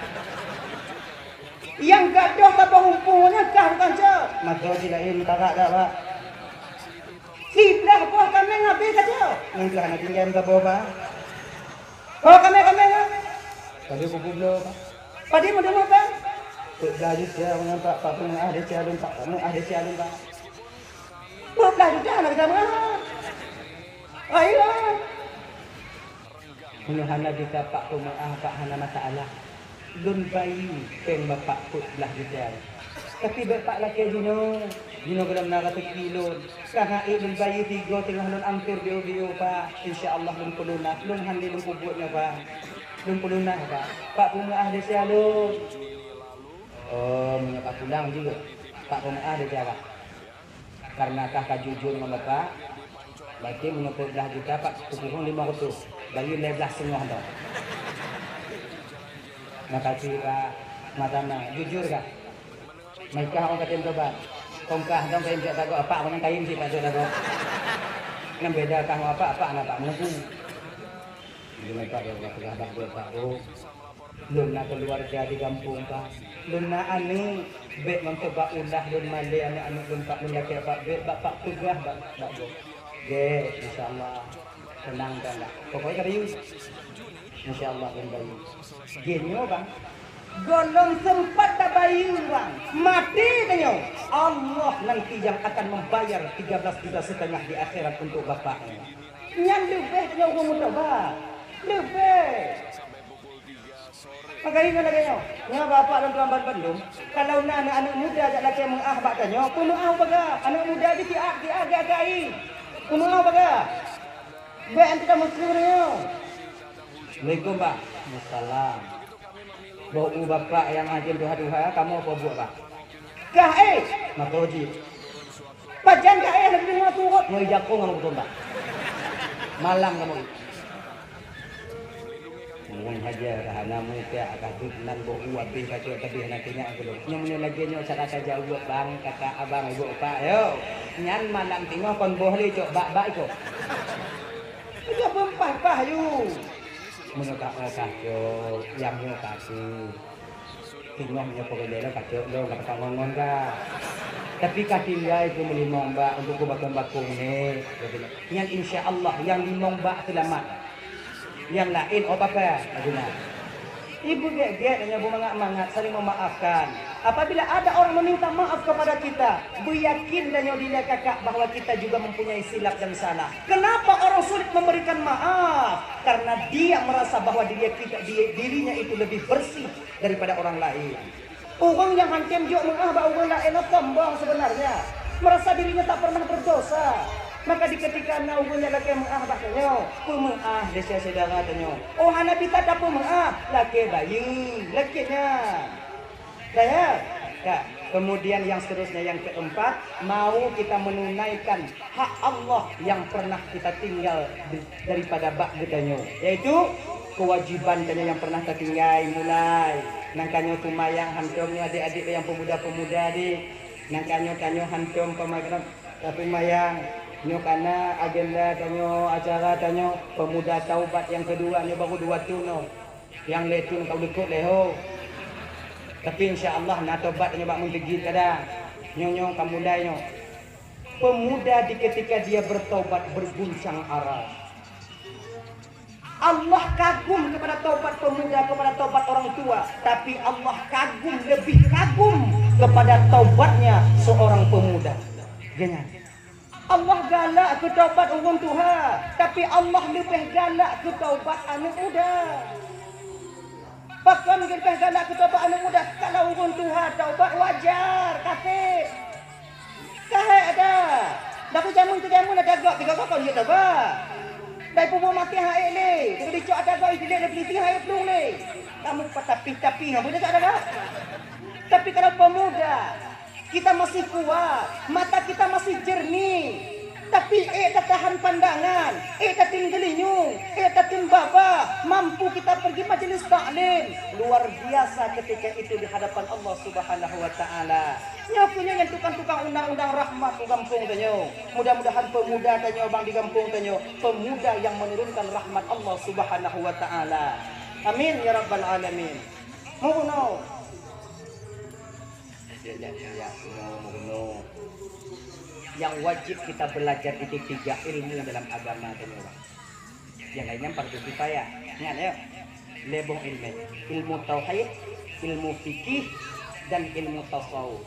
"Nyang gadôh saboh umpung nyan kah bukan cok?" "Masa jilaén tarak dak Pak." "Siblah boh kaméng habéh ka cok?" "Nyan keuh hana tinggai meusaboh Pak." "Boh kaméng-kaméng nyan?" "Padé peuet blah Pak." "Padé meudunoe Pak?" "Peuet blah juta nyan Pak, Pak peumeu'ah desya lôn Pak, Pak peumeu'ah desya lôn Pak." "Peuet blah juta hana gata meu'ah." "Ayolah." "Meunyoe hana bisa Pak peumeu'ah, Pak hana masalah. Lôn bayeue péng Bapak peuet blah juta. Tapi bèk Pak lakèe jinoe, jinoe gohlom na raseuki lôn. Ka han ék lôn bayeue sigoe teungoh lôn ancor biôh-biôh Pak. Insya Allah lôn peulunas, lôn han lé lôn peubuet nyoe Pak. Lôn peulunas Pak. Pak peumeu'ah desya lôn." "Oh, meunyoe ka pulang jeuet, Pak peumeu'ah desya Pak." Karena kah ka jujur ngon Bapak, berarti meunyoe peuet blah juta Pak, kukureueng limong reutôh, bayeue lhèe blah seungoh dong. Makasih Pak, sama-sama. Jujur kah? Meukah ôn ka tem tobat. Kong kah dong kayém cok dagoe, Pak, meunyoe kayém cit Pak cok dagoe. Nyan beda kah ngon Bapak, Bapak na Pak meungeue. Jadi Bapak dia peugah bak Bapak, oh. Lôn na keuluwarga di gampông, Pak. Lôn na aneuk, bèk ngon teuba ulah lôn malèe aneuk-aneuk lôn, Pak, lôn lakèe, Pak, bèk, Pak, Pak, peugah bak, bak gob. Gèt, insya Allah. Teunang, teunang. Pokoknya ka bayeue. Insya Allah lôn bayeue. Gèt nyoe, Bang. Gohlom seumpat tabayeue, Bang. Maté tanyoe. Allah nanti yang akan membayar tiga belas juta setengah di akhirat untuk Bapak nyoe. Nyan leubeh tanyoe ureueng meutobat. Leubeh. Maka ingat lagèe nyoe, nyoe bapak lôn tuan ban bandum, kalau na aneuk-aneuk muda jak lakèe meu'ah bak tanyoe, peumeu'ah baga. Aneuk muda jih siat-siat gak-gak ié. Peumeu'ah baga. Bèk antu tameukeue nyoe. Assalamualaikum, Bah. Waalaikumsalam. Boh u bapak nyang hajém tuha-tuha, kamoe peubuet, Bah? Kah éh? Mako jih. Pajan ka éh lagèe deungoe turot ngon ija kong ngon beutombak. Malam kamoe. Ngon haja ka hana muka, ka duek nan boh u abéh ka cok tabéh na teunyang keudong. Nyoe meunyoe lagèe nyoe cara ka jaweueb bang, kakak abang, ibu epak, yo. Nyan malam teungoh kon boh lé cok bak-bak iko. Ija peumpah-pah yu. Meunyoe ka oh kah cok, nyang nyoe ka cok. Teungoh nyoe peureulèe lôn ka cok lôn, ka pakat ngon-ngon ka. Tapi ka tinggai keu meulimong bak untuk keu bakong-bakong nyoe. Nyan insya Allah nyang limong bak seulamat. Nyang laén oh papa, Abuna. Ibu gèt-gèt nyoe beumangat-mangat saling memaafkan. Apabila ada orang meminta maaf kepada kita, beuyakin tanyoe dilèe kakak bahwa kita juga mempunyai silap dan salah. Kenapa orang sulit memberikan maaf? Karena dia merasa bahwa diri kita, di-, dirinya itu lebih bersih daripada orang lain. Ureueng nyang hantom jok meu'ah bak ureueng laén nyoe sombong sebenarnya, merasa dirinya tak pernah berdosa. Maka di ketika na ureueng nyang lakèe meu'ah bak tanyoe, peumeu'ah desya syedara tanyoe. Oh hana bisa tapeumeu'ah, lakèe bayeue, lakèe nyan. Dah ya? Ya. Kemudian yang seterusnya, yang keempat, mau kita menunaikan hak Allah yang pernah kita tinggal di-, daripada bak geutanyoe, yaitu kewajiban tanyoe nyang pernah tatinggai mulai. Nangka nyoe seumayang hantom nyoe adék-adék nyang peumuda-peumuda deh. Nangka nyoe tanyoe hantom peumagrab, tapi seumayang. Nyoe kana agenda tanyoe, acara tanyoe peumuda taubat nyang keudua nyoe baru dua thôn nyoe. Nyang lhèe thôn ka likot lé ho. Tapi insya Allah na tobat tanyoe bak meuntigi kadang. Nyoe-nyoe ka mulai nyoe. Pemuda di ketika dia bertobat berguncang arah. Allah kagum kepada taubat pemuda, kepada taubat orang tua, tapi Allah kagum, lebih kagum kepada taubatnya seorang pemuda. Geuhnyan. Allah galak keu taubat ureuëng tuha, tapi Allah leubeh galak keu taubat aneuëk muda. Pakon leubeh galak keu taubat aneuëk muda? Kalau ureuëng tuha taubat wajar, kaseb. Kahek ada. Tapi jameun tu jameun ada gok, tiga gok kon jeuet taubat. Dai pubuet maté hai lé, tiga dicok ada gok, idilek lebih tinggi hai plueng lé. Kamu patapih-tapih, apa dia tak ada gok? Tapi kalau pemuda, kita masih kuat, mata kita masih jernih. Tapi ék tatahan pandangan, ék tatem geulinyueng, ék tatem babah, mampu kita pergi majelis taklim. Luar biasa ketika itu di hadapan Allah Subhanahu wa Ta'ala. Nyoe keuh nyoe nyang tukang-tukang undang-undang rahmat u gampông tanyoe. Mudah-mudahan pemuda tanyoe bang di gampông tanyoe, pemuda yang menurunkan rahmat Allah Subhanahu wa Ta'ala. Amin ya rabbal alamin. Meurunoe. Yang wajib kita belajar itu tiga ilmu dalam agama tanyoe. Yang lainnya fardu kifayah. Ingat ya. Lhèe boh ilmu. Ilmu tauhid, ilmu fikih, dan ilmu tasawuf.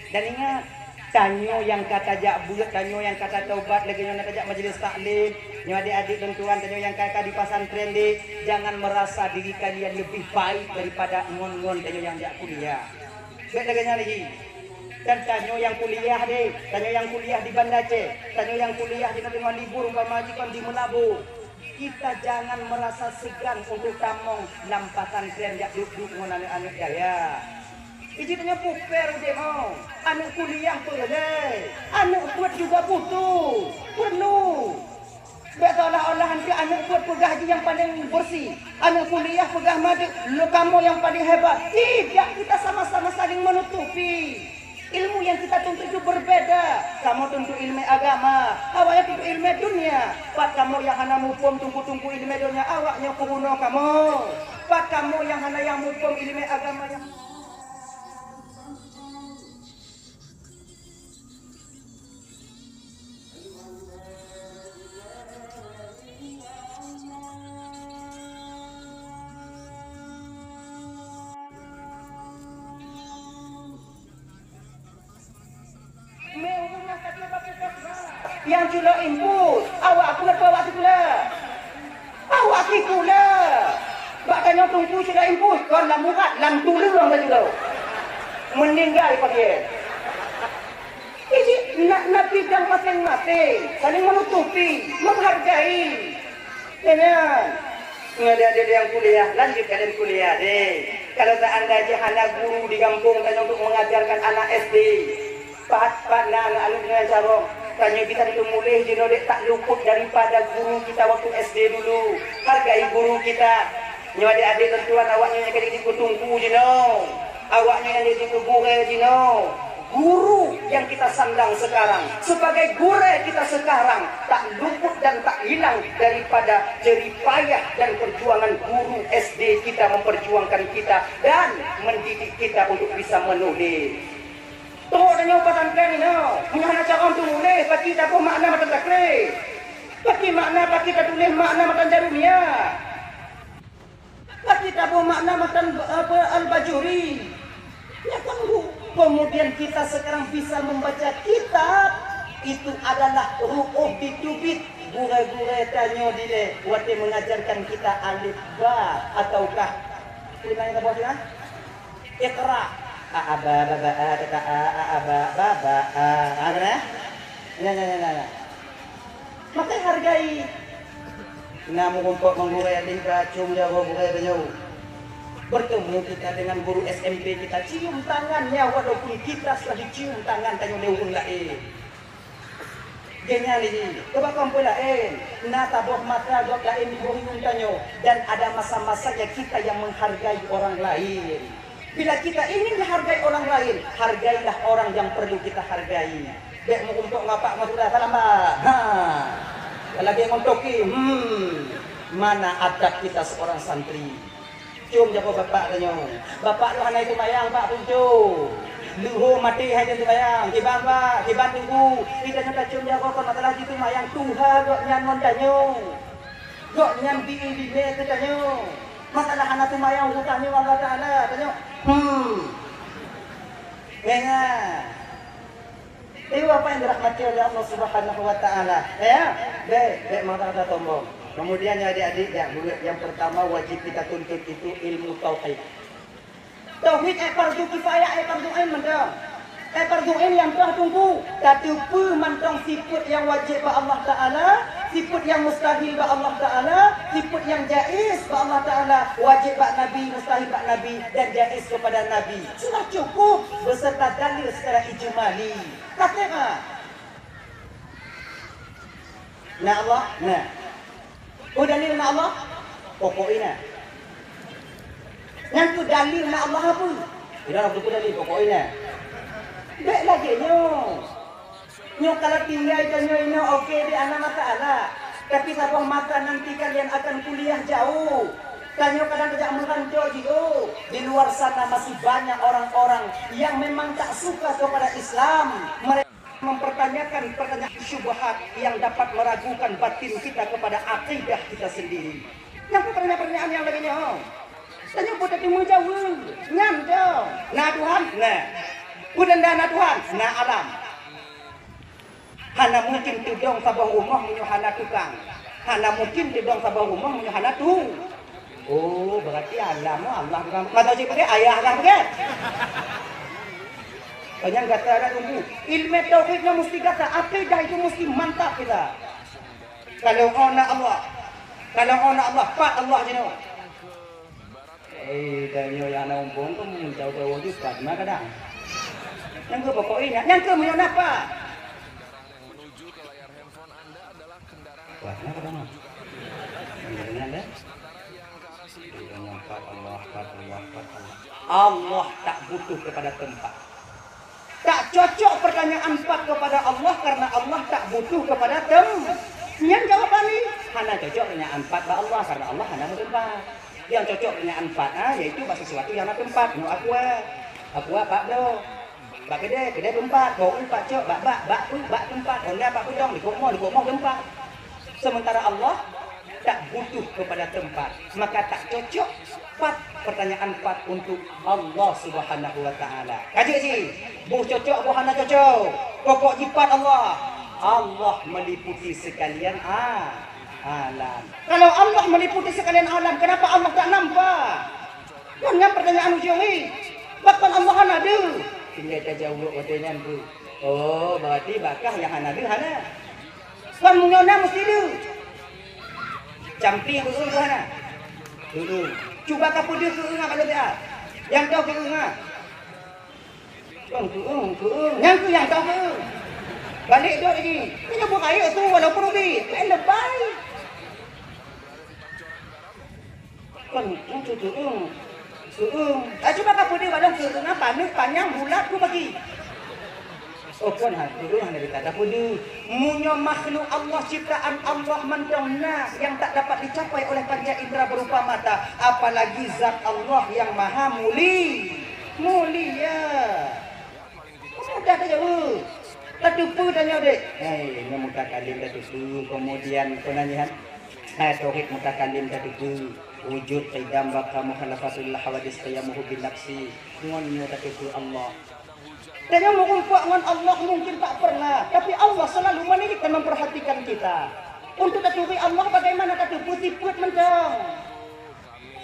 Dan ingat, tanyoe nyang ka tajak buet, tanyoe nyang ka tataubat, lagèe nyoe na tajak majelis taklim, nyoe adik-adik dan tuan tanyoe nyang ka, ka di pesantren deh, jangan merasa diri kalian lebih baik daripada ngon-ngon tanyoe nyang jak kuliah. Bèk lagèe nyan lagi. Dan tanyoe nyang kuliah deh, tanyoe nyang kuliah di Banda Aceh, tanyoe nyang kuliah di Negeri Libur umpama jikon di Meulaboh. Kita jangan merasa segan untuk tamong lam pesantren jak duek-duek ngon aneuk-aneuk dayah. Iji tanyoe puper udép nyoe. Aneuk kuliah peureulèe, aneuk peuet juga butuh, peureulèe. Bèk seolah-olah nanti aneuk peuet peugah jih nyang paleng bersih, aneuk kuliah peugah madeuek, lo kamoe nyang paleng hebat. Tidak, kita sama-sama saling menutupi. Ilmu yang kita tuntut itu berbeda. Kamoe tuntut ilmu agama, awaknyan tuntut ilmu dunia. Pat kamoe nyang hana muphom teungku-teungku ilmu dunia, awaknyan peurunoe kamoe. Pat kamoe nyang hana nyang muphom ilmu agama nyang Nyang culok impus, awak peuet awak sikula. Awak sikula. Bak tanyoe teungku culok impus, kon lam urat, lam tuleueng taculok. Meuninggai pagié. Jadi, na, na bidang maséng-maséng, saling menutupi, menghargai. Ya kan? Nyoe adik-adik nyang kuliah, lanjut kalian kuliah deh. Kalau seandainya hana guru di gampông tanyoe untuk mengajarkan anak S D, pat-pat na aneuk-aneuk nyang carông, tanyoe bisa teumuléh jinoe dek tak luput daripada guru kita waktu S D dulu. Hargai guru kita. Nyoe adik-adik dan tuan, awaknyan nyang ka jadi teungku jinoe. Awaknyan nyang jadi gurèe jinoe. Guru yang kita sandang sekarang, sebagai gurèe kita sekarang, tak luput dan tak hilang daripada jerih payah dan perjuangan guru S D kita memperjuangkan kita dan mendidik kita untuk bisa menulis. Trok tanyoe pesantren inoe, meunyoe hana carông teumuléh, pakri taboh makna matan takré. Pakri makna, pakri tatuléh makna matan Jarumiyah. Pakri taboh makna matan, apa, Al-Bajuri. Ya kan, Bu? Kemudian kita sekarang bisa membaca kitab, itu adalah ru'uh bitubit gurèe-gurèe tanyoe dilèe watèe mengajarkan kita alif ba ataukah, di mana kita baca? Iqra. A, a, ba, ba, ba, a, ta, ta, a, a, a, ba, ba, ba, a. Ha, keunan? Nyan, nyan, nyan, nyan. Maka hargai. Na meurumpok ngon gurèe alif ba, cium jaroe gurèe tanyoe. Bertemu kita dengan guru S M P kita, cium tangannya walaupun kita sudah dicium tangan tanyoe lé ureueng laén. Geuhnyan lé jih, keu bak kampung laén, na taboh mata gob laén di boh imeum tanyoe, dan ada masa-masanya kita yang menghargai orang lain. Bila kita ingin dihargai orang lain, hargailah orang yang perlu kita hargai. Bèk meurumpok ngon apak ngon sudah salam, Pak. Ha. Lagèe ngon toke, hmm. Mana adab kita seorang santri? Cium jaroe bapak tanyoe. Bapak lôn hana seumayang, Pak, peue cium. Leuho maté hai nyan seumayang, kiban bak, kiban teungku, kita nyoe tacom jaroe kon masalah jiseumayang, tuha gobnyan ngon tanyoe. Gobnyan bi-, bibée keu tanyoe. Masalah hana seumayang urusan nyoe Allah Taala, tanyoe. Hmm. Nyan. Ibu bapak yang dirahmati oleh Allah Subhanahu wa Taala, ya. Baik, baik, maka ada sombong. Kemudian ya adik-adik, ya, murid yang pertama wajib kita tuntut itu ilmu tauhid. Tauhid ai fardu kifayah, ai fardu ain mantong. Ai fardu ain nyang toh teungku, tateupeue mantong sifeuet nyang wajéb bak Allah Taala, sifeuet nyang mustahil bak Allah Taala, sifeuet nyang jaiz bak Allah Taala, wajéb bak Nabi, mustahil bak Nabi, dan jaiz kepada Nabi. Sudah cukup beserta dalil secara ijmali. Kata na Allah, na. Peue dalil na Allah? Pokok inan. Nyan keuh dalil na Allah apa? Inan aku peue dalil pokok inan. Bèk lagèe nyoe. Nyoe kalau tinggai tanyoe inoe oke deh, hana masalah. Tapi saboh masa nanti kalian akan kuliah jauh. Tanyoe kadang tajak meuranto jiôh. Di luar sana masih banyak orang-orang yang memang tak suka kepada Islam. Mereka mempertanyakan pertanyaan syubhat yang dapat meragukan batin kita kepada akidah kita sendiri. Nyang pertanyaan-pertanyaan nyang lagèe nyoe, tanyoe peue teumeujaweueb? Nyan dong. Na Tuhan? Nah. Peue tanda na Tuhan? Na alam. Hana mungkin teudong saboh rumoh meunyoe hana tukang. Hana mungkin teudong saboh rumoh meunyoe hana tu. Oh, berarti alam Allah bukan. Masa cit pakai ayah dah pakai. Banyak gata ada tunggu. Ilmu tauhid nyoe mesti gata, akidah itu mesti mantap kita. Kalau ana Allah, kalau ana Allah, pat Allah jinoe. Eh, tanyoe nyang na umpung tu meunyoe jauh-jauh tu pat ma kadang. Nyang keu pokok ingat, nyang keu meunyoe napa? Wah, kenapa kamu? Dengar deh. Dengan empat Allah, empat Allah, empat Allah. Allah tak butuh kepada tempat. Tak cocok pertanyaan empat kepada Allah karena Allah tak butuh kepada tem-, nyan jawaban ni. Hana cocok pertanyaan empat bak Allah karena Allah hana meuteumpat. Yang cocok pertanyaan empat, ah, yaitu bak sesuatu yang na tempat. Nyoe aqua. Aqua bak do. Bak keudè, keudè teumpat, bak u bak cok, bak bak, bak u bak teumpat, honda bak peudong, likot moh, likot moh teumpat. Sementara Allah tak butuh kepada tempat, maka tak cocok pat pertanyaan pat untuk Allah Subhanahu wa Taala. Ka jeuet jih, boh cocok, boh hana cocok, pokok jipat Allah. Allah meliputi sekalian a-, alam. Kalau Allah meliputi sekalian alam, kenapa Allah tak nampak? Kan nyan pertanyaan ujong ni. Pakon Allah hana deuh? Tinggai tajaweueb watèe nyan tu. Oh, berarti bak kah nyang hana deuh hana. Kan meunyoe na mesti deuh. Campli keu ureueng tu hana. Deuh. Cuba kapeudeuh keu ureueng bak lôn siat. Nyang toh keu ureueng. Kan keu ureueng, keu ureueng. Nyang keu nyang toh keu ureueng. Balek dok jih. Meunyoe buet rayeuk tu walaupun ubit, laén leubèh. Kon, nyan keu keueung. Keueung. Ah, cuba kapeudeuh bak lôn keueung apa? Paneuk panyang bulat ku bagi. Oh, kon, ha, keueung hana bita tapeudeuh. Meunyoe makhluk Allah, ciptaan Allah mantong na yang tak dapat dicapai oleh panca indera berupa mata, apalagi zat Allah yang maha muli-, mulia. Mudah tajaweueb. Tateupeue tanyoe deh. Hei, nyoe mutakalim tateupeue, kemudian peunanyahan. Hai tauhid mutakalim tateupeue. Wujud, qidam, baqa, mukhalafatul hawadis, qiyamuhu bin nafsi. Ngon nyoe tateupeue Allah. Tanyoe meurumpok ngon Allah mungkin tak pernah, tapi Allah selalu menilik dan memperhatikan kita. Untuk taturi Allah bagaimana tateupeue sifeuet mantong.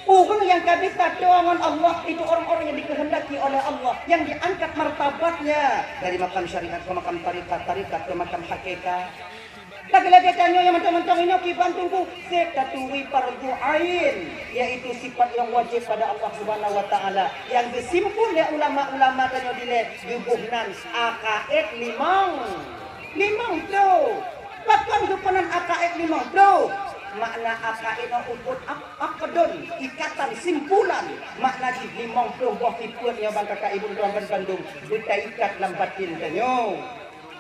Ureueng nyang ka bisa toe ngon Allah, itu orang-orang yang dikehendaki oleh Allah, yang diangkat martabatnya dari makam syariat ke makam tarekat, tarekat ke makam hakikat. Lagèe-lagèe tanyoe nyang mantong-mantong inoe kiban teungku, seb taturi fardu ain, yaitu sifat nyang wajéb pada Allah Subhanahu wa Taala, nyang geusimpul lé ulama-ulama tanyoe dilèe geuboh nan akaid limong, limong ploh. Pakon geupeunan akaid limong ploh? Makna akaid nyoe ukut ak-, akdun, ikatan, simpulan. Makna jih limong ploh boh sifeuet nyoe ban kakak ibu tuan ban bandum beutaikat lam batin tanyoe.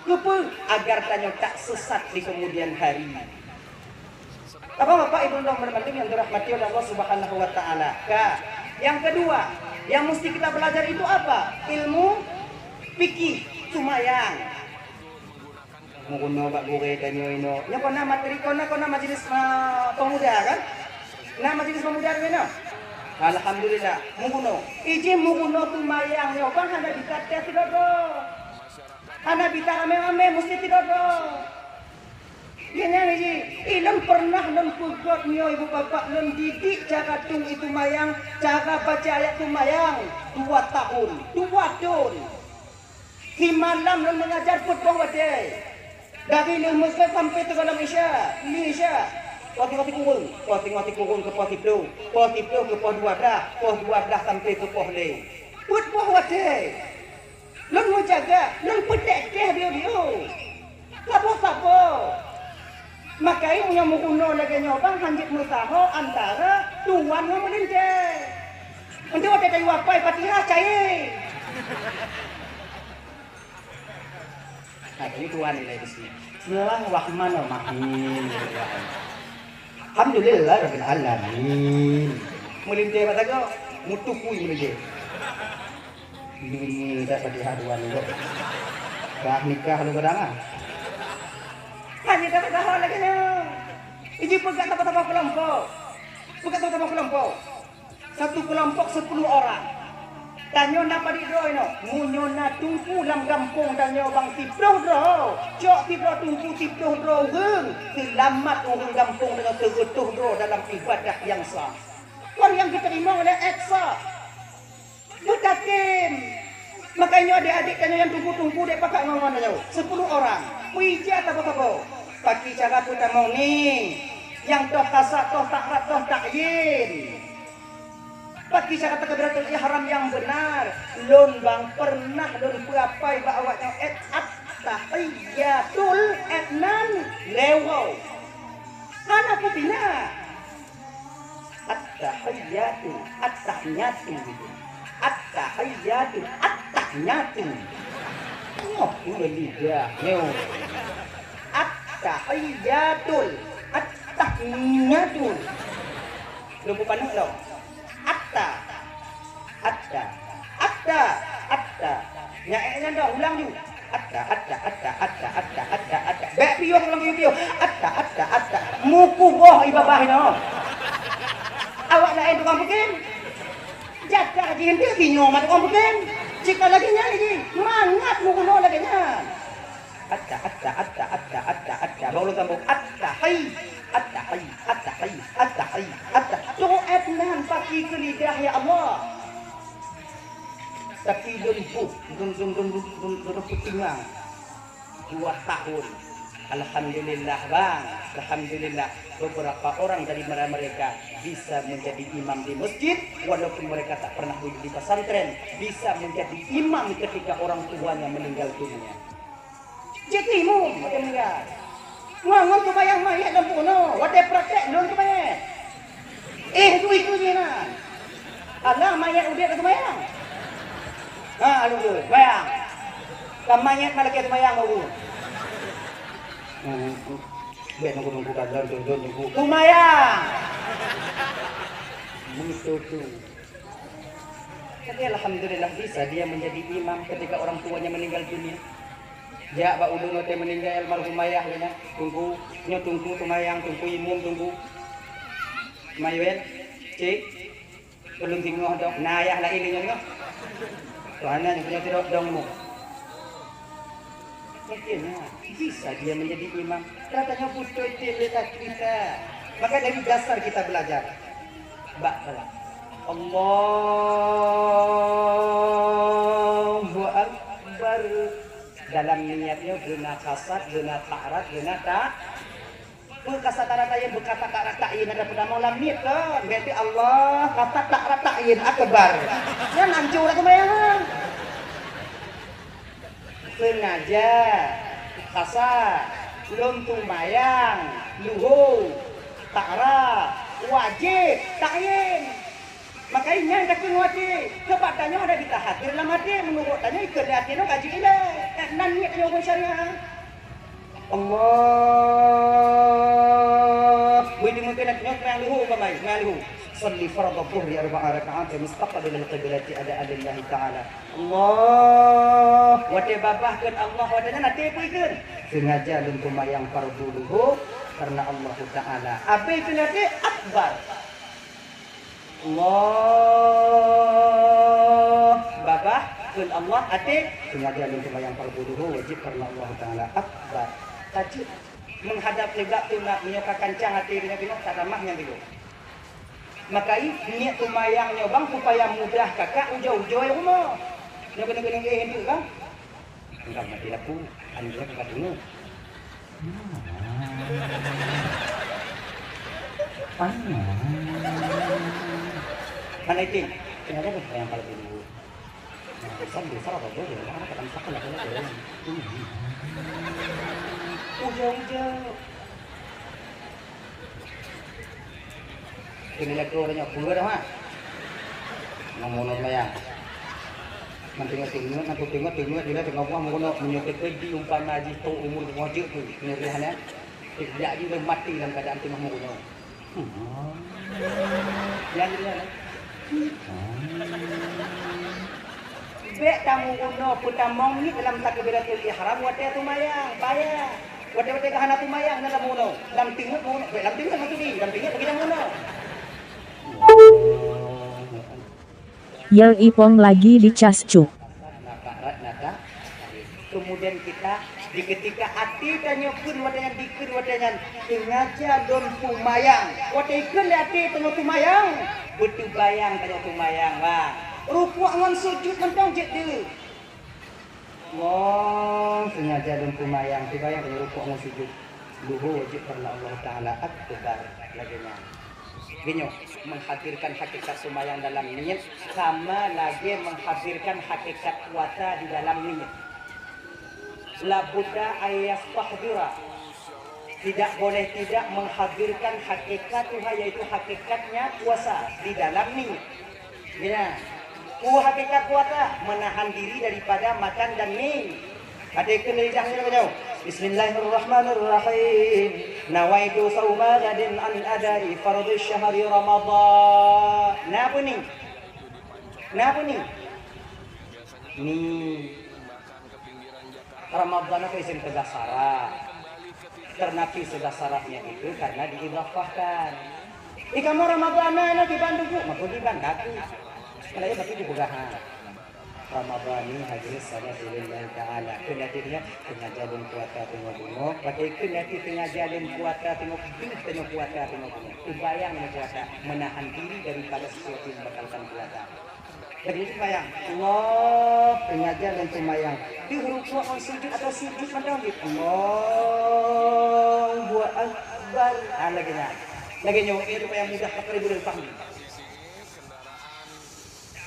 Keupeue? Agar tanyoe tak sesat di kemudian hari. Bapak-bapak, ibu tuan ban bandum yang dirahmati oleh Allah Subhanahu wa Taala. Ka. Yang kedua, yang mesti kita belajar itu apa? Ilmu Piki, seumayang. Meurunoe bak gurée tanyoe inoe. Nyoe kon na materi, kon na, kon na majelis ma-, pemuda kan? Na majelis pemuda inoe? Alhamdulillah, meurunoe. Ijih meurunoe seumayang nyoe bang hana bisa teuh sidroe-droe. Hana bisa ramé-ramé, meusti sidroe-droe. Nyan, nyan, ijih. Ilôn pernah lôn peugöt nyoe ibu bapak, lôn didik cara tueng seumayang, cara baca ayat seumayang dua tahun, dua thon. Simalam lôn meungajar peuet boh watée. Dari lheueh meugreb sampai teugohlom Isya, li Isya. Poh singoh sikureueng, poh singoh sikureueng keu poh siplôh, poh siplôh keu poh dua blaih, poh dua blaih sampai keu poh lhée. Peuet boh watée. Lôn meujaga, lôn peutek-tek biôh-biôh. Saboh-saboh. Maka meunyoe meurunoe lagée nyoe bang hanjeuet meusaho antara tuan ngon meulintée. Untuk watée tayue apai Fatihah, cai. Nah, jadi tuan nilai di sini. Bismillahirrahmanirrahim. Alhamdulillahirabbil alamin. Meulintée bak sagoe, mutukui meulintée. Bini tak Fatihah tuan tu. Bah nikah lu kadang ah. Hanya dapat tahu lagi ni. Ini peugah saboh-saboh kelompok. Peugah saboh-saboh kelompok. Satu kelompok sepuluh orang. Tanyoe na padit droe inoe. Meunyoe na teungku lam gampông tanyoe bang siplôh droe, cok sidroe teungku siplôh droe ureuëng, seulamat ureuëng gampông tanyoe seureutôh droe dalam ibadah nyang sah. Kon nyang geuteurimong lé Esa. Beutatem. Makajih nyoe adik-adik tanyoe nyang teungku-teungku dek pakat ngon-ngon tanyoe. Sepuluh orang. Meuija saboh-saboh. Paki cara peutamong ni. Nyang toh kasat, toh takrat, toh takyin. Paki cara takbiratul ihram nyang beunar. Lôn bang pernah lôn peuapai bak awak nyoe, eh, at-tahiyyatul, eh, nan lewoe. Hana kupinah. At-tahiyyatu, at-tahiyyatu, at-tahiyyatu, at-tahiyyatu. Nyoe ureueng lidah nyoe. At-tahiyyatul, at-tahiyyatu. Lôn peupaneuk lom. Atta. Atta. Atta. Atta. Nyan, eh, nyan dah, ulang ju. Atta, atta, atta. Bèk piôh, ulang piôh-piôh. Atta, atta, atta. Mukuboh i babah nyoe. Awak laén tukang peuken. Jadah jih eunteuk binyoe mat tukang peuken. Cit ka lagèe nyan jih. Mangat meurunoe lagèe nyan. Atta, atta, atta. Baru lôn sambông. Atta, hai. Atta, hai. Atta, hai. Atta, hai. Atta. Doa nan paki keu lidah, ya Allah. Tapi lôn buet, lôn, lôn, lôn, lôn, lôn peutimang. Dua tahun. Alhamdulillah, Bang. Alhamdulillah. Beberapa orang dari mereka bisa menjadi imam di masjid, walaupun mereka tak pernah duduk di pesantren, bisa menjadi imam ketika orang tuanya meninggal dunia. Jeuet imum watèe meuninggai. Ngon-ngon seumayang manyét lam bunoe, watèe praktek lôn seumayang. Eh, itu, itu jih na. Alah manyét udép ka seumayang. Ha, lôn tu, seumayang. Ka manyét malah ka seumayang baru. Hmm, bèk nunggu-nunggu ka lôn, lôn, lôn, nunggu. Seumayang. Begitu tu. Tapi alhamdulillah bisa dia menjadi imam ketika orang tuanya meninggal dunia. Jak bak ulôn watèe meuninggai almarhum ayah geuh nyan, Teungku, nyoe Teungku seumayang, Teungku imum, Teungku. Mayuel, cit, ulôn singoh dong, na ayah laén nyoe singoh. Tuhan nyan punya sidroe dong mu. Mungkin, ya, bisa dia menjadi imam. Katanya beutôi tem lé that kita. Maka dari dasar kita belajar. Bak salat. Allahu Akbar. Dalam niat nyoe beuna kasat, beuna ta'rat, beuna ta-, beukasat ta'rat ta'yin, beukasat ta'rat ta'yin, ada peudamong lam niet kan? Berarti Allah, kasat ta'rat ta'yin, akbar. Nyan hancô lah seumayang. Seungaja, kasat, lôn seumayang, luho, ta'rat, wajéb, ta'yin. Maka nyan ka teungoh até, sabab tanyoe hana bisa hadir lam até, meunurot tanyoe ikot lé até nyoe ka jeuet ilée. Eh, nan niet tanyoe huköm syariat. Allah, beuteumeukeun Nyoe seumayang luhur umpama, seumayang luhur. Shalli fardhadh dhuhri arba'a raka'at mustaqbilal qiblati adaan lillahi ta'ala. Allah. Watée babah kheun Allah, watée nyan até peue kheun? Sengaja lôn seumayang fardu luhur karena Allah Ta'ala. Abéh kheun até akbar. Allah. Babah kheun Allah, até sengaja lôn seumayang fardu luhur wajib karena Allah Ta'ala. Akbar. Tajeuet. Meuhadab kiblat teuh na, meunyoe ka kancang até keunoe-keunoe, tatamah nyang keudua. Makajih niet seumayang nyoe bang supaya mudah kakak ujoe-ujoe rumoh. Nyoe keuneuk-keuneuk eh enteuk bang. Engkau mati lampu, anu nyoe ka deungoe. Mana itu? Kenapa tu yang paling dulu? Nah, sambil salah kau boleh, orang akan sakit lah kalau boleh. Udah, udah. Kena lagu orang nyak pura dah, ha? Nang mono maya. Nanti ngat tengok, nanti tengok, tengok, bila tengok buah mono, menyokot di umpama jih tu umur wajib tu, kena lihat, ya. Tidak juga mati dalam keadaan tengah mono. Hmm. Nyan, nyan. Hmm. Bék tameuunoe peutamong ngieng lam takbiratul ihram watée seumayang, payah. Watée-watée ka hana seumayang na tameuunoe. Lam teungeut meuunoe, bék lam teungeut maksudjih, lam teungeut bagi tameuunoe. Yer ipong lagi di cas cuk. Kemudian kita, di ketika até tanyoe kheun watée nyan, dikheun watée nyan, sengaja lôn seumayang. Watée kheun lé até tanyoe seumayang, beuteubayang tanyoe seumayang, bang. Rukuk ngon sujud mantong jeuet deuh. Wah, sengaja lôn seumayang, teubayang tanyoe rukuk ngon sujud. Luhur wajib karena Allah Ta'ala akbar lagée nyan. Geutanyoe menghadirkan hakikat seumayang dalam niet sama lagée menghadirkan hakikat puasa di dalam niet. Labudda ayyastahdira. Tidak boleh tidak menghadirkan hakikatuha, yaitu hakikatnya puasa di dalam niet. Ya. Peue hakikat puasa? Menahan diri daripada makan dan min. Até kheun lidah nyoe nyoe. Bismillahirrahmanirrahim. Nawaitu shauma ghadin an adai fardhi syahri Ramadhan. Na peue ni? Na peue ni? Ni. Ramadhan apa isim teugah syarat? Karena pi teugah syaratnya itu karena diidhafahkan. Di kamoe Ramadhan na, na kiban duku, maka kiban daku. Kalau ya, tapi dipeugah, ha. Ramadhani hadhihi sanati lillahi ta'ala. Keunatiknya, sengaja lôn puasa teungoh bunoe. Pakai keunatik sengaja lôn puasa teungoh, deuh teungoh puasa teungoh bunoe. Teubayang lôn puasa, menahan diri daripada sesuatu yang membatalkan puasa. Lagée seumayang, Allah, sengaja lôn seumayang. Di rukuk ngon sujud atau sujud mantong jih. Allahu Akbar. Ha, lagée nyan. Lagée nyoe, eh, supaya mudah takribu dan fahmi.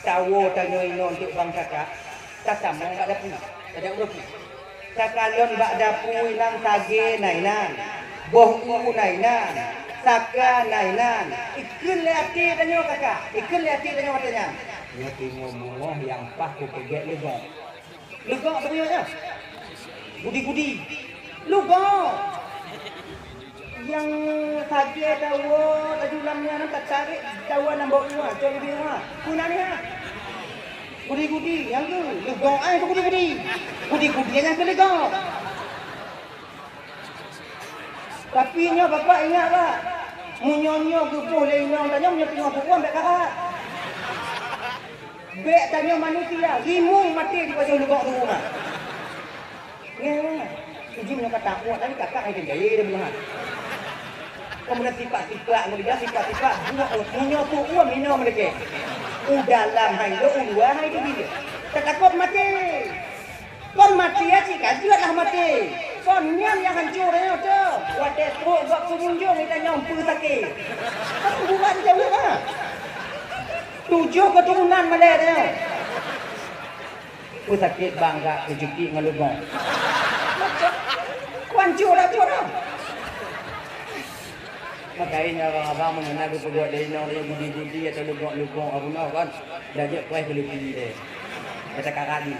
Tawoe tanyoe inoe untuk bang kakak, tatamong bak dapu. Ada ureuëng. Takalon bak dapu inan sagée na inan, boh u na inan, saka na inan. Ikheun lé até tanyoe kaka, ikheun lé até tanyoe watée nyan. Nyoe teungoh beungoh nyang paih kupeugét leugok. Leugok beunyoe nyan. Gudi-gudi. Leugok. Nyang sabe dawa laju lam nyan ka tarék dawa nambah uwa, cok leubeh uwa. Peue nan nyan? Gudi-gudi, nyang tu. Leugok ai keu gudi-gudi. Gudi-gudi nyang keu leugok. Tapi nyoe Bapak ingat bak, meunyoe nyoe geuboh lé inong tanyoe, meunyoe teungoh peubuet bèk karat. Bèk tanyoe manusia, rimueng maté di pajoh leugok tu rumah. Nyan, ijin nyoe ka takuat, tapi kakak hai keujaya dia meuhan. Kemudian tipak-tipak, kemudian tipak-tipak, buat, oh, meunyoe tu, oh, minong meudekeh. U dalam hai lo, u luwa hai tu dia. Tatakot maté. Kon maté cit ka jeuet lah maté. Kon nyan nyang hancô tanyoe teuh. Watèe trok gob keujunjung, ita nyoe peue sakét. Kan bukan jaweueb ah. Tujoh keuturonan malèe tanyoe. Peue sakét bang gak keujeupik ngon lubong. Kon hancô dah, hancô dah. Makajih nyan abang-abang meunyoe na geupeubuet lé inong lé budi-budi atau lubong-lubong, ah, bunoe kan. Dah jeuet kueh keuleupie deh. Kata karan ni.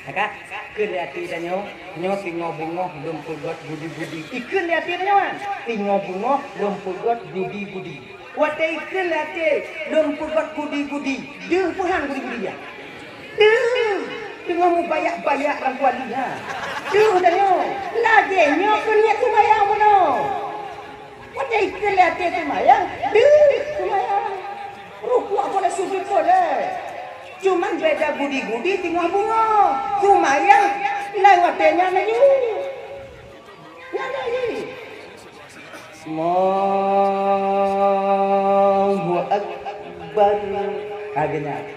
Ka, kheun lé até tanyoe, nyoe singoh beungoh lôn peugöt gudi-gudi. Ikheun lé até tanyoe, singoh beungoh lôn peugöt gudi-gudi. Watèe ikheun lé até lôn peugöt gudi-gudi, deuh peuhan gudi-gudi nyan. Deuh, teungoh mubayak-bayak lam kuali nyan. Deuh tanyoe, lagèe nyoe keuh niet seumayang bunoe. Watèe ikheun lé até seumayang, deuh seumayang. Rukuk boleh, sujud boleh. Cuman beda gudi-gudi teungoh beungoh. Seumayang, laén watèe nyan laju. Nyan laju. Allahu Akbar. Lagèe nyan.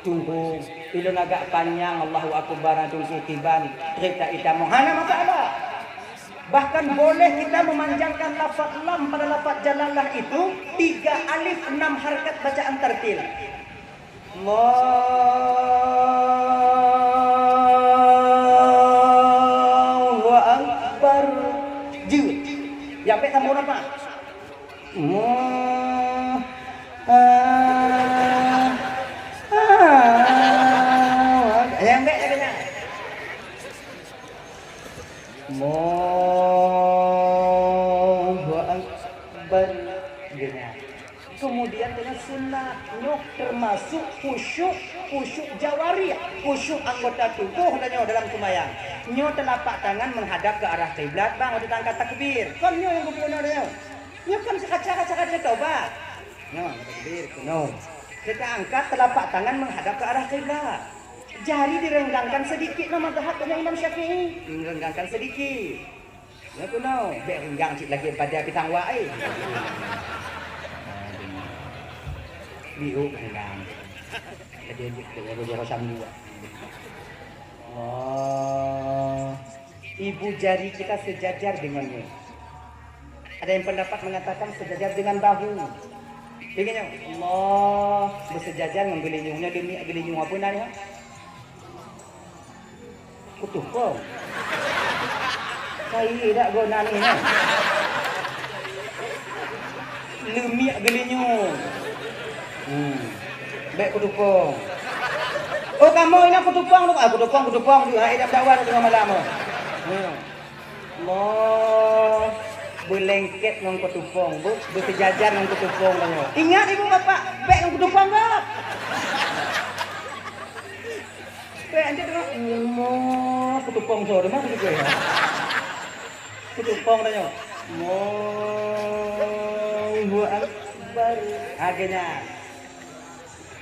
Tunggu, ilôn agak panyang Allahu Akbar, tunggu kiban, cerita ita mo. Hana masalah. Bahkan boleh kita memanjangkan lafaz lam pada lafaz jalalah itu, tiga alif, enam harkat bacaan tartil. Allahu Akbar. Jeuet. Ya, bèk sambung nafas. Allahu Akbar. Nyang bèk lagèe nyan. Allahu Akbar. Geuhnyan. Kemudian dengan sunnah, nyoe termasuk khusyuk, khusyuk jawarih, khusyuk anggota tubuh tanyoe dalam seumayang. Nyoe teulapak tangan menghadap ke arah kiblat, bang, watèe taangkat takbir. Kon nyoe nyang geupeugah nyoe. Nyoe kon sikaca-kaca ka teutobat. Nyoe, takbir, nyoe. Kita angkat telapak tangan menghadap ke arah kiblat. Jari direnggangkan sedikit, nah, mazhab dengan Imam Syafi'i. Direnggangkan sedikit. Ya, tu, no. Bèk renggang cit lagèe pada pisang wak, eh. Biuk renggang. Lagèe, lagèe, lagèe rosam juga. Oh. Ibu jari kita sejajar dengannya. Ada yang pendapat mengatakan sejajar dengan bahu. Dengar nyoe, Allah, bersejajar ngon geulinyueng. Nyoe demi geulinyueng apa nan nyoe? Kutupong. Kai dak guna ni, nyoe. Leumiek geulinyueng. Hmm. Bèk kutupong. Oh, kamoe inong kutupong tu. Ah, kutupong, kutupong tu. Hai, dak dakwah tu tengah malam tu. Hmm. Allah, beulengket ngon kutupong, bu, beuseujajar ngon kutupong tanyoe. Ingat ibu bapak, bèk ngon kutupong, bu. Bèk, nanti tengok, Allah, kutupong soe, di mana kutupong? Kutupong tanyoe. Allahu Akbar. Akhirnya.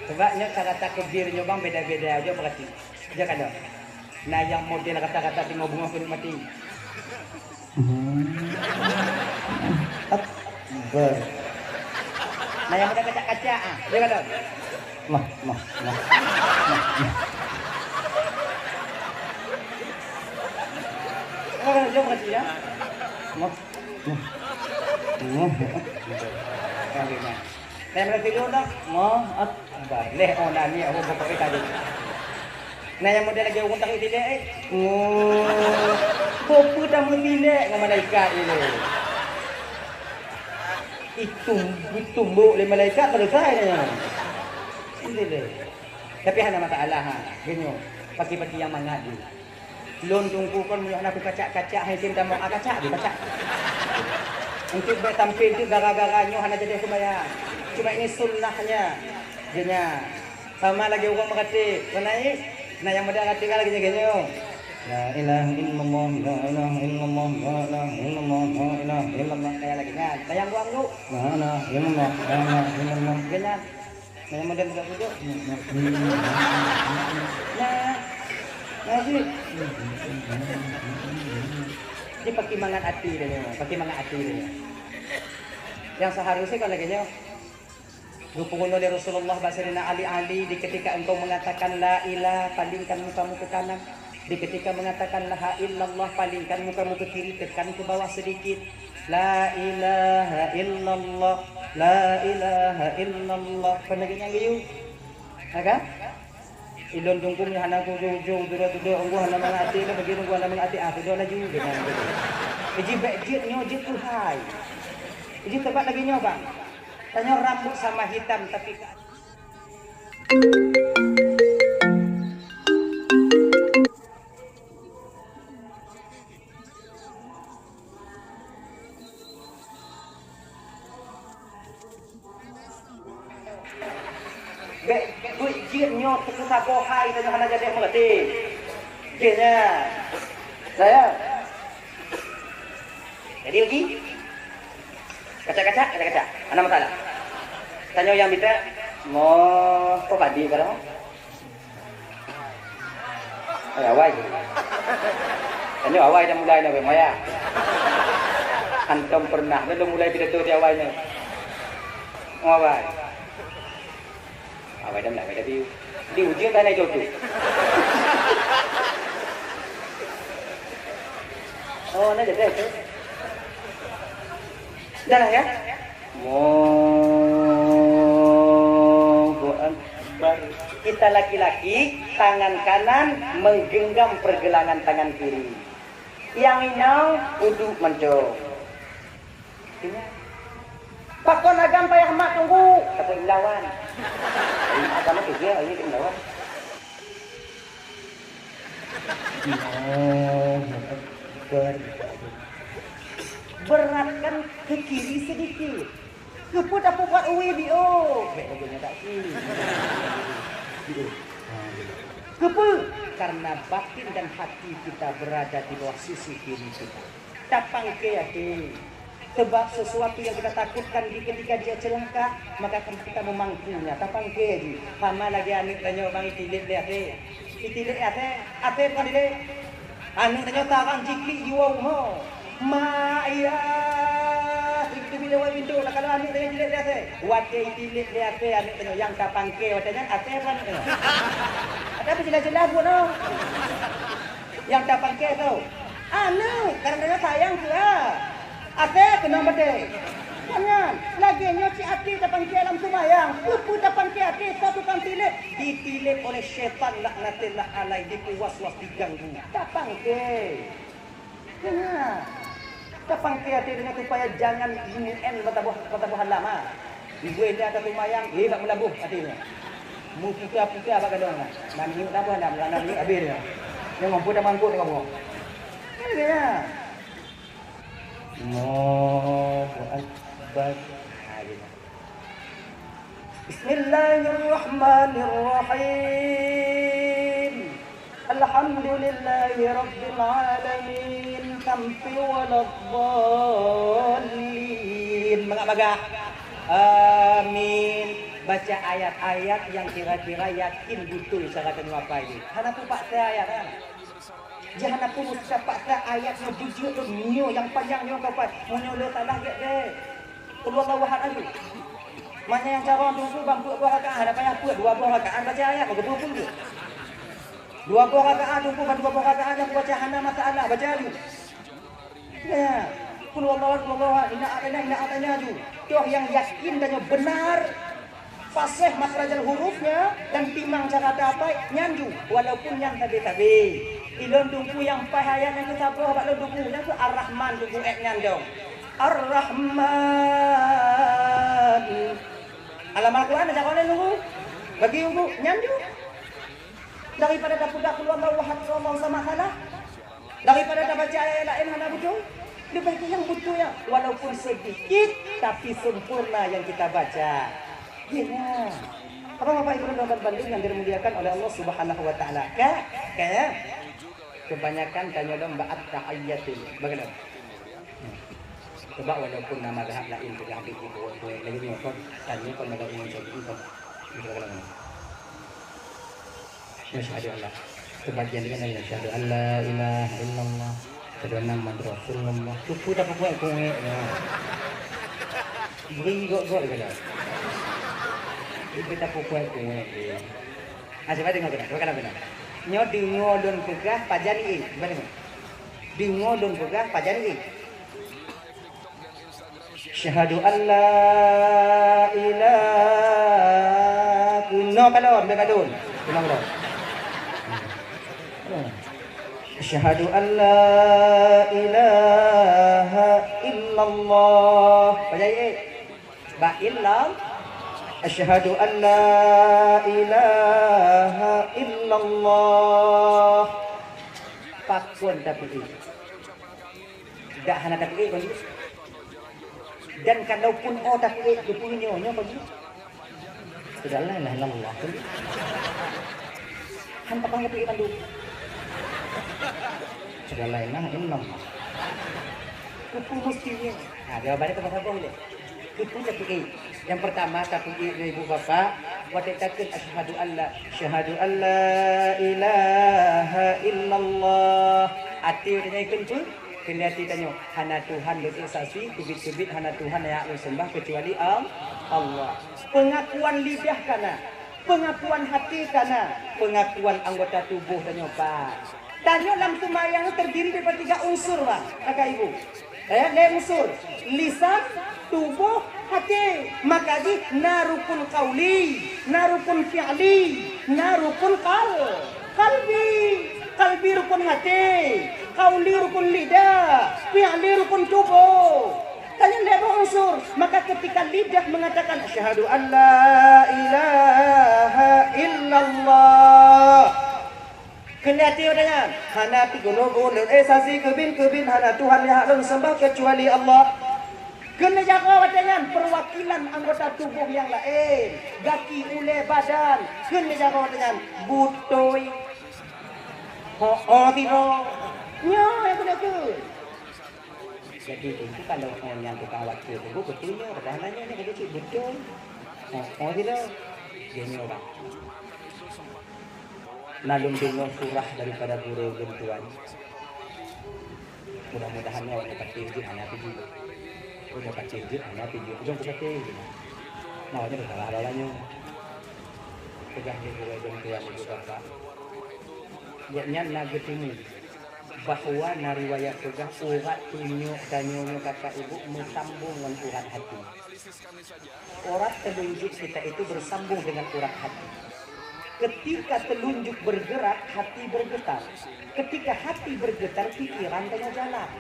Sebab nyoe cara takbir nyoe bang beda-beda aja berarti. Aja kan dah. Nah, nyang model rata-rata singoh beungoh keuneuk maté. Hmm. Akbar. Nah, nyang model kacak-kacak, ah. Aja kan dah. Mah, mah, mah. Mah. Oh, jom berarti ya. Mah, mah. Mah. Nah, nyang model lagèe ureueng, nah, nyang model lagèe ureueng. Nah, nyang model lagèe ureueng takheun tilek, eh. Oh, peue tameutilek ngon malaikat ilèe. Itum, itumbok lé malaikat, selesai nyan. Ilèe. Tapi hana masalah, ha. Geunyoe, paki-paki nyang mangat jih. Lôn Teungku kon meunyoe hana kacak-kacak, hai tem tamong, ah, kacak jih, kacak. Untuk bèk sampai tu gara-gara nyoe hana jadi sumbayang. Cuma ini sunnahnya. Jadinya, sama lagèe ureueng meuratéb. Kon na, na nyang muda ratéb kan lagèe nyoe. La ilaha illallah, la ilaha illallah, la ilaha illallah, la ilaha illallah. Kaya lagèe nyan. Tayang buang dulu. La ilaha illallah, la ilaha illallah. Lagèe nyan. Nah, nyang model budak-budak. Nah. Nah, cit. Jadi, paki mangat até dia nyoe, paki mangat até dia nyoe. Nyang seharusnya kan lagèe nyoe. Geupeurunoe lé Rasulullah bak Saidina Ali, "Ali, di ketika engkau mengatakan la ilah, palingkan mukamu ke kanan." Di ketika mengatakan la ilaha illallah, palingkan mukamu ke kiri, tekan ke bawah sedikit. La ilaha illallah, la ilaha illallah. Kon lagèe nyan geuyue. Ha kan? Ilôn Teungku hana kuju-uju, dudoe-dudoe, unggu hana mangat até, lôn bagi unggu hana mangat até, ah, dudoe laju, geuh nyan. Jadi bèk jeuet nyoe, jeuet keuhai. Jadi teubat lagèe nyoe, bang. Tanyoe rambut sama hitam, tapi ka- Bèk, bèk jeuet nyoe teupeu saboh hai tanyoe hana jadeh meureuti. Jih nyan. Saya. Jadi uji. Kacak-kacak, kacak-kacak. Hana masalah. Tanyoe nyang mita, mo, ko padi ka dong? Eh, awai. Tanyoe awai dah mulai na, moya. Antom pernah dah mulai pidato di awai na. Mo awai. Awai dah mulai, awai dah biu. Di ujeuen dah naik jodoh. Oh, na jadi tu. Dah lah ya. Allahu Akbar. Kita laki-laki, tangan kanan menggenggam pergelangan tangan kiri. Nyang inong uduk mantong. Pakon agam payah mat tunggu, takot lawan. Ini agama tu dia, ini lawan. Allahu Akbar. Beratkan ke kiri sedikit. Keupeue tapeubuet uwi biôh? Bèk lagèe nyan dak kiri. Biôh. Ha, biôh. Keupeue? Karena batin dan hati kita berada di bawah sisi kiri kita. Tapangke até. Sebab sesuatu yang kita takutkan di ketika dia celaka, maka kita memangkunya. Tapangke jih. Sama lagèe aneuk tanyoe bang itilep lé até. Itilep lé até. Até bukan dilep. Aneuk tanyoe tarang jiklik jiwoe rumoh. Mak, ayah, itu bila lewat pintu, lah kalau aneuk tanyoe itilep lé até. Watèe itilep lé até aneuk tanyoe nyang tapangke watèe nyan até apa aneuk tanyoe? Até apa jelas-jelas buet noh. Nyang tapangke tu. Aneuk, kadang-kadang sayang tu lah. Até keunong batèe. Kan nyan, lagèe nyoe cit até tapangke lam seumayang. Peue-peue tapangke até, sa tukang tilep. Ditilep oleh syaitan laknatillah alaih, dipeuwas-was, diganggu. Tapangke. Nyan. Tapangke até deungon supaya jangan jimu-en bataboh, bataboh halam, ha. Ibu indah até seumayang, eh, bak meulaboh até nyan. Meuputa-puta bak gadong nyan. Nan miyueb taboh halam, nan miyueb abéh nyan. Nyoe mampu tamangkot ngon bungoh. Kan nyan. Allahu Akbar. Ha, gitu. Bismillahirrahmanirrahim. Alhamdulillahirabbil alamin. Sampai waladdallin. Mangga-mangga. Amin. Baca ayat-ayat nyang kira-kira yakin beutôi cara tanyoe hafai jih. Hana peupaksa ayat, ha. Jih hana peue meusti tapaksa ayat nyoe jujeuet lôn nyoe nyang panyang nyoe ka pat. Meunyoe lôn salah gèt deh. Qul huwallahu ahad aju. Masa nyang carông teungku bang peuet boh rakaat, hana payah peuet, dua boh rakaat baca ayat, bagapeue pun tu. Dua boh rakaat teungku, bang dua boh rakaat nyang baca hana masalah, baca aju. Ya. Qul huwallahu ahad, qul huwallahu ahad, inna a'taina, inna a'taina aju. Toh nyang yakin dan nyang benar. Fasih makhrajal hurufnya dan timang cara tapai nyan ju, walaupun nyan tabe-tabe. Ilôn teungku nyang paih ayat nyang keusaboh bak lôn teungku, nyang keu Ar-Rahman teungku, eh, nyan dong. Ar-Rahman. Halaman Al-Quran dah cakap lôn teungku. Bagi teungku nyan ju. Daripada tapeugah qul huwallahu ahad, Allahu samad, salah. Daripada tabaca ayat laén hana beutôi, leubeh gét nyang beutôi nyan, walaupun sedikit, tapi sempurna yang kita baca. Iya. Bapak-bapak, Ibu dan Teman-teman bandum yang dimuliakan oleh Allah Subhanahu wa Taala. Ka, ka, ya? Kebanyakan tanyoe lom bak at-tahiyyatul. Bagaimana? Hmm. Sebab walaupun nama mazhab lain peugah di ibu lagi nyoe kon, tanyoe kon mazhab Imam Syafi'i kon. Gitu kan. Asyhadu an la, sebagian dengan lain, asyhadu an la ilaha illallah, asyhadu anna Muhammadar Rasulullah. Cukup dah pokok kuat ya. Beri gok-gok ke dah. Itu dah pokok kuat ya. Ah, cuba tengok kena, cuba kalau kena. Nyoe deungoe lôn peugah pajan ié. Cuba tengok. Deungoe lôn peugah pajan ié. Asyhadu an la ilaha, keunoe kalon, bèk kalon. Keunoe kalon. Asyhadu an la ilaha illallah. Pajan ié. Ba illam. Asyhadu an la ilaha illallah. Pakon tapi ié. Dak hana tapeuék bagi. Dan kalaupun oh tapeuék, geupeu nyoe, nyoe bagi. Sudah lain lah, illallah. Han pakon keupeue bandum. Sudah lain lah, illallah. Keupeue mesti nyan? Ha, jawabannya teuma saboh lé. Keupeue tapeuék? Yang pertama, tapeuék lé ibu bapak, watée takheun asyhadu alla, asyhadu alla ilaha illallah. Até watée nyan kheun peue? Keuneuk até tanyoe, hana Tuhan lôn ék saksi, teubiet-teubiet hana Tuhan nyang lôn sembah keucuali Al-, Allah. Peungakuan lidah kana, peungakuan haté kana, peungakuan anggota tuboh tanyoe pat. Tanyoe lam seumayang terdiri daripada tiga unsur, Bang, kakak ibu. Eh, lhée unsur, lisan, tuboh, haté. Maka jih na rukun qauli, na rukun fi'li, na rukun qal-, qalbi. Qalbi rukun haté, qauli rukun lidah, fi'li rukun tuboh. Tanyoe lhée boh unsur. Maka ketika lidah mengatakan, "Asyhadu an la ilaha illallah," keuneuk até watée nyan, hana teugono-gono, eh, saksi keubit-keubit, hana Tuhan nyang hak lôn sembah keucuali Allah. Keuneuk jaroe watée nyan perwakilan anggota tuboh nyang laén, gaki, ulée, badan. Keuneuk jaroe watée nyan butôi, ho-oh sidroe. Nyoe nyang keuneuk kheun. Jadi, itu kalau orang yang tukang wakil tu, betul nyoe, padahal nyoe, nyoe keuneuk cit butôi. Ho-oh sidroe. Dia nyoe, Bang. Na lôn deungoe surah daripada gurée ulôn tuan. Mudah-mudahan nyoe awak nyoe patéh jeuet hana teuju. Awak nyoe patéh jeuet hana teuju. Ujong kupatéh jeuet. Na awak nyoe salah lala nyoe. Peugah lé gurée ulôn tuan ibu bapak. Gobnyan na geuteumeung bahwa na riwayat peugah urat tunyok tanyoe nyoe kakak ibu meusambong ngon urat haté. Urat telunjuk kita itu bersambung dengan urat hati. Ketika telunjuk bergerak, hati bergetar. Ketika hati bergetar, pikiran tanyoe jalan.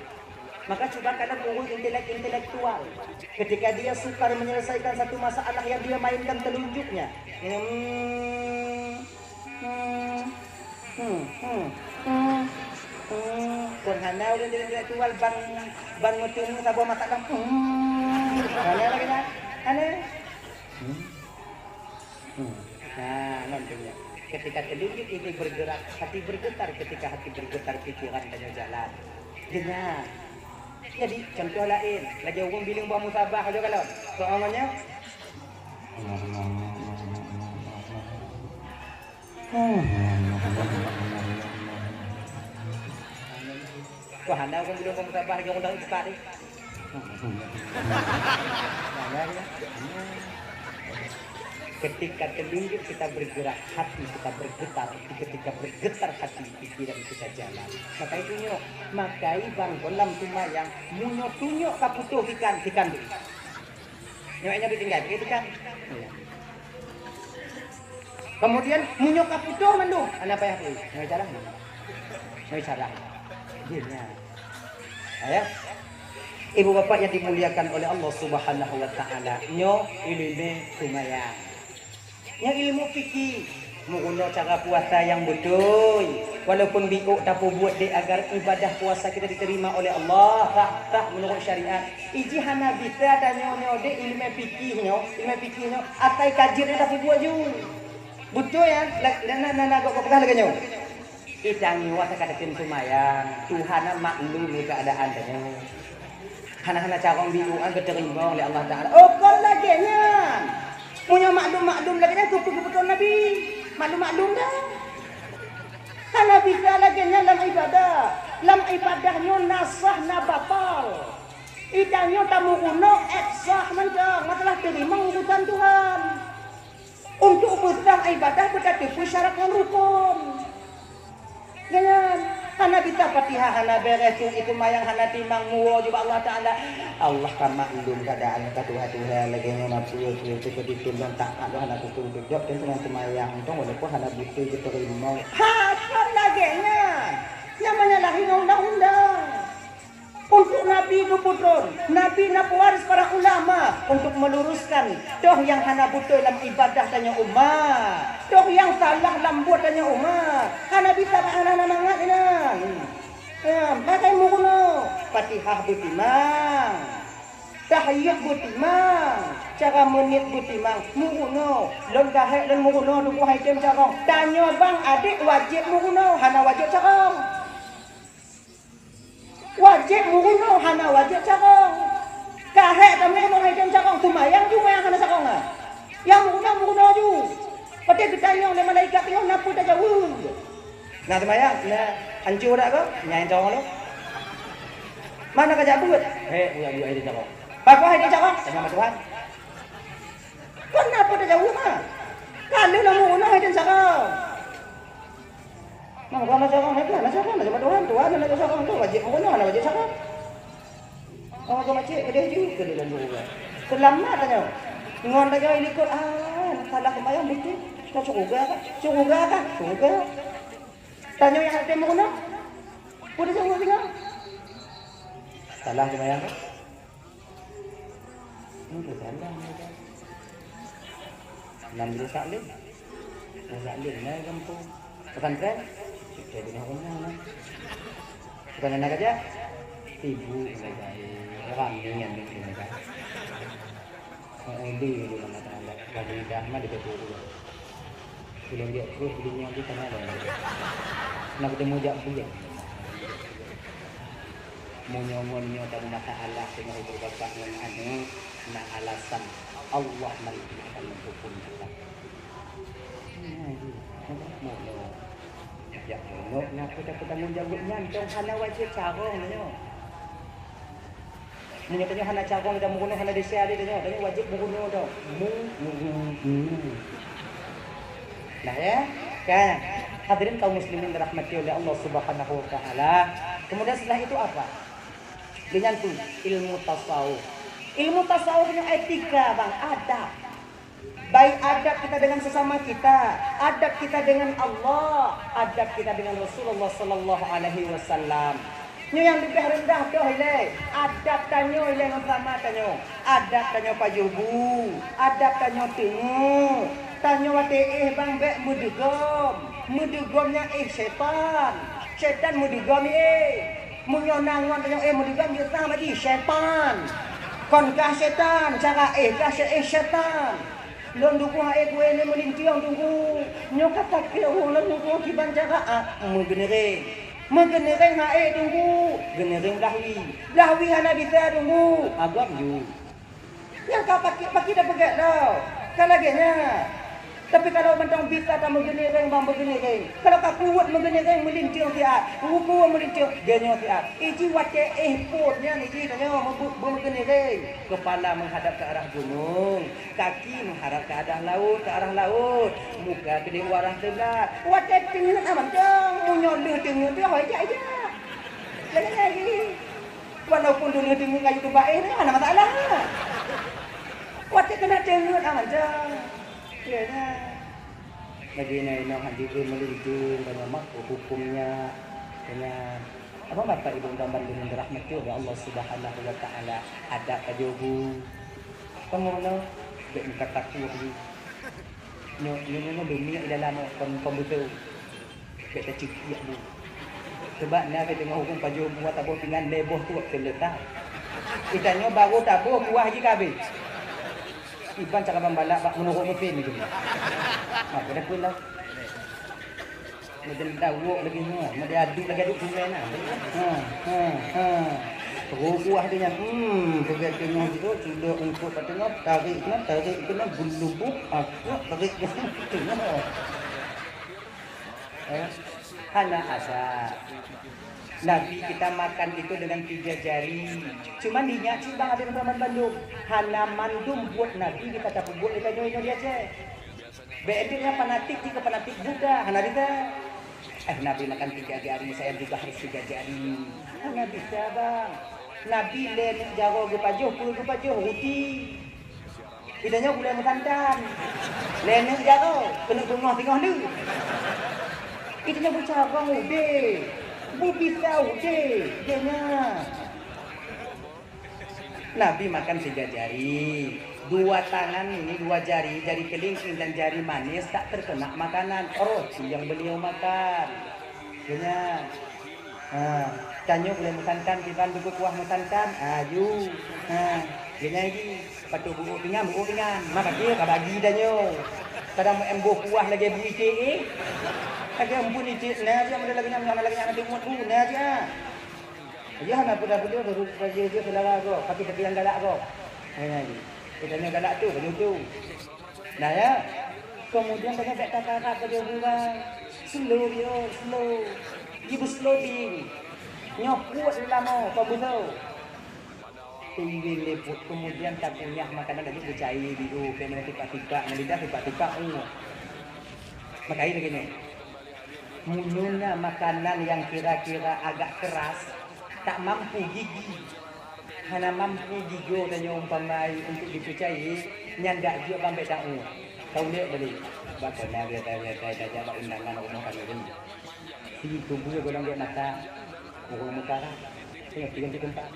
Maka cuba kalian urus intelek-intelektual. Ketika dia sukar menyelesaikan satu masalah yang dia mainkan telunjuknya. Hmm, Hmm, hmm, hmm, hmm, hmm. Kon hana ulôn intelektual ban, ban meuteumé saboh masalah. Hmm. Hana lagée nyan. Hana. Hmm. Hmm. Nah, nyan tu nyan. Ketika telunjuk ini bergerak, hati bergetar. Ketika hati bergetar, pikiran tanyoe jalan. Nyan. Jadi, contoh laén, lagée ureuëng bileung boh musabah aja kalon. Soalnya, Wah, anda pun belum kamu sabar, jangan undang ibu kak ni. Ketika telunjuk kita bergerak, hati kita bergetar. Ketika bergetar hati, pikiran kita jalan. Maka itu nyok, maka ibang dalam sumbayang, munyok tunyok ka putuh ikan, ikan tu. Nyoe nyoe ditinggai, begitu kan? Iya. Kemudian, meunyoe ka putôh mandum, hana payah peue. Nyoe carah. Nyoe carah. Jih nyan. Ya. Ibu bapak yang dimuliakan oleh Allah Subhanahu wa taala, nyoe ileumèe seumayang. Nyoe ilmu fikih, meurunoe cara puasa nyang beutôi. Walaupun biôk tapeubuet deh agar ibadah puasa kita diterima oleh Allah, sah, sah menurut syariat. Iji hana bisa tanyoe nyoe deh ilmu fikih nyoe, ilmu fikih nyoe, asai ka jeuet nyoe tapeubuet ju. Beutôi ya? Na, na, na, na, gok, gok peugah lagèe nyoe. Itanyoe watèe ka tatem seumayang, Tuhan na maklum lé keuadaan tanyoe. Hana-hana carông biôk nyan geuteurimong lé Allah Taala. Oh, kon lagèe nyan. Meunyoe maklum-maklum lagèe nyan, keupeue geupeutrön Nabi? Maklum-maklum dah. Hana bisa lagèe nyan lam ibadah. Lam ibadah nyoe na sah, na batal. Itanyoe tameurunoe ék sah mantong, masalah teurimong urusan Tuhan. Untuk beusah ibadah beutateupeue syarat ngon rukon. Nyan, hana bisa Fatihah, hana bèrèh, tu itu mayang hana timang, muwoe ju bak Allah Taala. Allah ka maklum keuadaan ka tuha-tuha lagèe nyoe na peue-peue seperti tu lôn taat lôn hana kutung tujok dan teungoh seumayang tong walaupun hana beutôi geuteurimong. Ha, kon lagèe nyan. Nyan menyalahi undang-undang. Untuk Nabi geupeutrön, Nabi na peuwaris para ulama untuk meluruskan toh nyang hana beutôi lam ibadah tanyoe umat, toh nyang salah lam buet tanyoe umat. Hana bisa hana mangat inan. Ya, pakai meurunoe, Fatihah beutimang, tahiyat beutimang, Cara meuniet beutimang, meurunoe. Lôn ka hék lôn meurunoe tuboh hai tem carông. Tanyoe bang adék wajéb meurunoe, hana wajéb carông. Wajéb meurunoe, hana wajéb carông. Ka hék tameurunoe hai tem carông, seumayang ju manyang hana carông, ah. Nyang meurunoe, meurunoe ju. Watèe geutanyong lé malaikat nyoe, na peue tajaweueb? Na seumayang, na anco dak kah? Nyan carông lôn. Mana kajak beuet? Hék, uyak-uyak hai tem carông. Pakon hai tem carông? Tanyong bak Tuhan. Kon na peue tajaweueb, ha? Ka lheueh lôn meurunoe hai tem carông. Nah, bukan na carông, na carông, na carông, na carông Tuhan, Tuhan na carông tu wajéb meurunoe, hana wajéb carông. Oh, ka macet, keudeh ju, keudeh dalam syeuruga. Seulamat tanyoe. Ngon tanyoe likot, ah, salah seumayang beutôi. Ka syeuruga kah? Syeuruga kah? Syeuruga. Tanyoe nyang hana teurimong meurunoe. Peue teurimong singoh? Salah seumayang kah? Nyoe salah nyoe kan. Nan jeuet taklim. Nan taklim na gampông. Pesantren? Cit, cit, cit, na. Bukan na kerja? Sibuk mereka. Ramai yang bikin mereka. Yang undi di mana tangga. Lagi dah mah di betul. Belum dia terus belinya di sana dah. Nak ketemu jak bulan. Meunyoe ngon nyoe tamumasalah teungoh ibu bapak ngon aneuk, na alasan Allah nanti akan menghukum kita. Meunyoe, ya, meunyoe na peue-peue tanggong jaweueb nyan, dong hana wajéb carông nyoe. Meunyoe tanyoe hana carông, tanyoe meurunoe hana desya lé tanyoe, tanyoe wajéb meurunoe dong. Mu, mu, mu, mu. Nah, ya. Kan? Hadirin kaum muslimin dirahmati oleh Allah Subhanahu wa taala. Kemudian setelah itu apa? Dengan tu, ilmu tasawuf. Ilmu tasawuf nyoe etika, bang, adab. Baik adab kita dengan sesama kita, adab kita dengan Allah, adab kita dengan Rasulullah sallallahu alaihi wasallam. Nyoe nyang leubeh reundah doh ilée, adab tanyoe ilée ngon sesama tanyoe. Adab tanyoe pajoh bu, adab tanyoe teungeut. Tanyoe watée éh bang bék meudugom. Meudugom nyan éh syaitan. Syaitan meudugom éh. Meunyoe na ngon tanyoe éh meudugom, jeuet na bagi syaitan. Kon kah syaitan, cara éh kah syai-, éh syaitan. Lôn tuboh hai kueh lé meulintieng Teungku. Nyoe ka sakét ureueng lôn tuboh kiban cara, ah, meugeuneureng. Meugeuneureng hai Teungku. Geuneureng blaih wie. Blaih wie hana bisa Teungku. Agam ju. Nyang ka pakit-pakit dah peugét dah. Ka lagée nyan. Tapi kalau mantong bisa ta meugeuneureng bang meugeuneureng. Kalau ka kuweuet meugeuneureng meulintieng siat. Kuweuet meulintieng geunyoe siat. Iji watée éh pôt nyan iji tanyoe meugeuneureng. Kepala menghadap ke arah gunung. Kaki meuharap keuadang laôt, keuarah laôt, muka keudeh u arah kiblat. Watée teungeut aman dong, meunyoe lheueh teungeut teuh hôi jak-jak. Lagée nyan jih. Walaupun lheueh teungeut kayue teubaéh nyan hana masalah. Watée keuneuk teungeut aman dong. Iya nyan. Lagée nyan inong hana jeuet meulintang banyak mak huköm nyan. Nyan. Apa Bapak Ibu dan bandum yang dirahmati oleh Allah Subhanahu wa taala, adab pajoh bu. Pengono, bék muka takue bu. Nyoe, nyoe, nyoe, nyoe, dunia di dalam kon, kon beutôi. Bék taceukiak bu. Sebab na bék teungoh huköm pajoh bu taboh pingan lhèe boh trok seuleutai. Kita nyoe baru taboh kuah jih ka habéh. Iban cara bambalak bak meunurot meusén itu. Ha, pada pun lah. Meudeudawok lagée nyoe, meudeuduk lagée aduk sungai na. Ha, ha, ha. Terus kuah dia nyan. Hmm, peugét teungoh jidok, sudah ungkot ka teungoh, tarik keunoe, tarik keunoe, geulubuk, akak, tarik keunoe, teungoh. Eh, hana ada. Nabi kita makan itu dengan tiga jari. Cuman ingat cit bang, ada teman bandum. Hana mandum buet Nabi kita tapeubuet lé tanyoe nyoe di Aceh. Bék deuek nyan fanatik jih keu fanatik buta, hana bisa. Eh, Nabi makan tiga jari, saya juga harus tiga jari. Hana bisa, bang. Nabi lhèe neuk jaroe geupajoh, peue geupajoh, ruti. Kita nyoe gulai meusantan. Lhèe neuk jaroe, keuneuk beungoh singoh lheueh. Kita nyoe beucarông udeb. Beubisa udeb. Dia nyan. Nabi makan tiga jari. Dua tangan ini, dua jari, jari kelingking dan jari manis tak terkena makanan. Roti yang beliau makan. Dia nyan. Ha, tanyoe gulai meusantan, kiban beukuah meusantan. Ha, ju. Ha. Geunyang lagi, patuh buôk pingan, buôk pingan. Ma paké ka bagi tanyoe. Kadang meu-, em boh kuah lagèe bu icek, eh. Lagèe ampôn icek, na jeuet model lagèe nyan, na lagèe nyan, nanti muat bu, na jeuet. Yah, na peue-peue, baru ka jeuet, jeuet syedara gob, paké-paké nyang galak gob. Geunyang lagi. Geutanyoe galak tu, baju tu. Nah, ya. Kemudian tanyoe bèk takarak baju burai. Slow, yo, slow. Ji beu-slow di. Nyoe peuet lama, kau beutôi. Teuiweng lé peuet, kemudian takunyah makanan laju beucai di u, keu nyan tipak-tipak, ngon lidah tipak-tipak, uh. Maka lagèe nyoe. Meunyoe na makanan nyang kira-kira agak keras, tak mampu gigi, hana mampu gigoe tanyoe umpama untuk dipeucai, nyan dak jeuet bang bèk ta-, uh. Taulèe balik. Bak kona biasa-biasa tajak bak undangan rumoh kami ni. Di tuboh golom gèt mata, ureueng meukarat. Tengok tiga di tempat.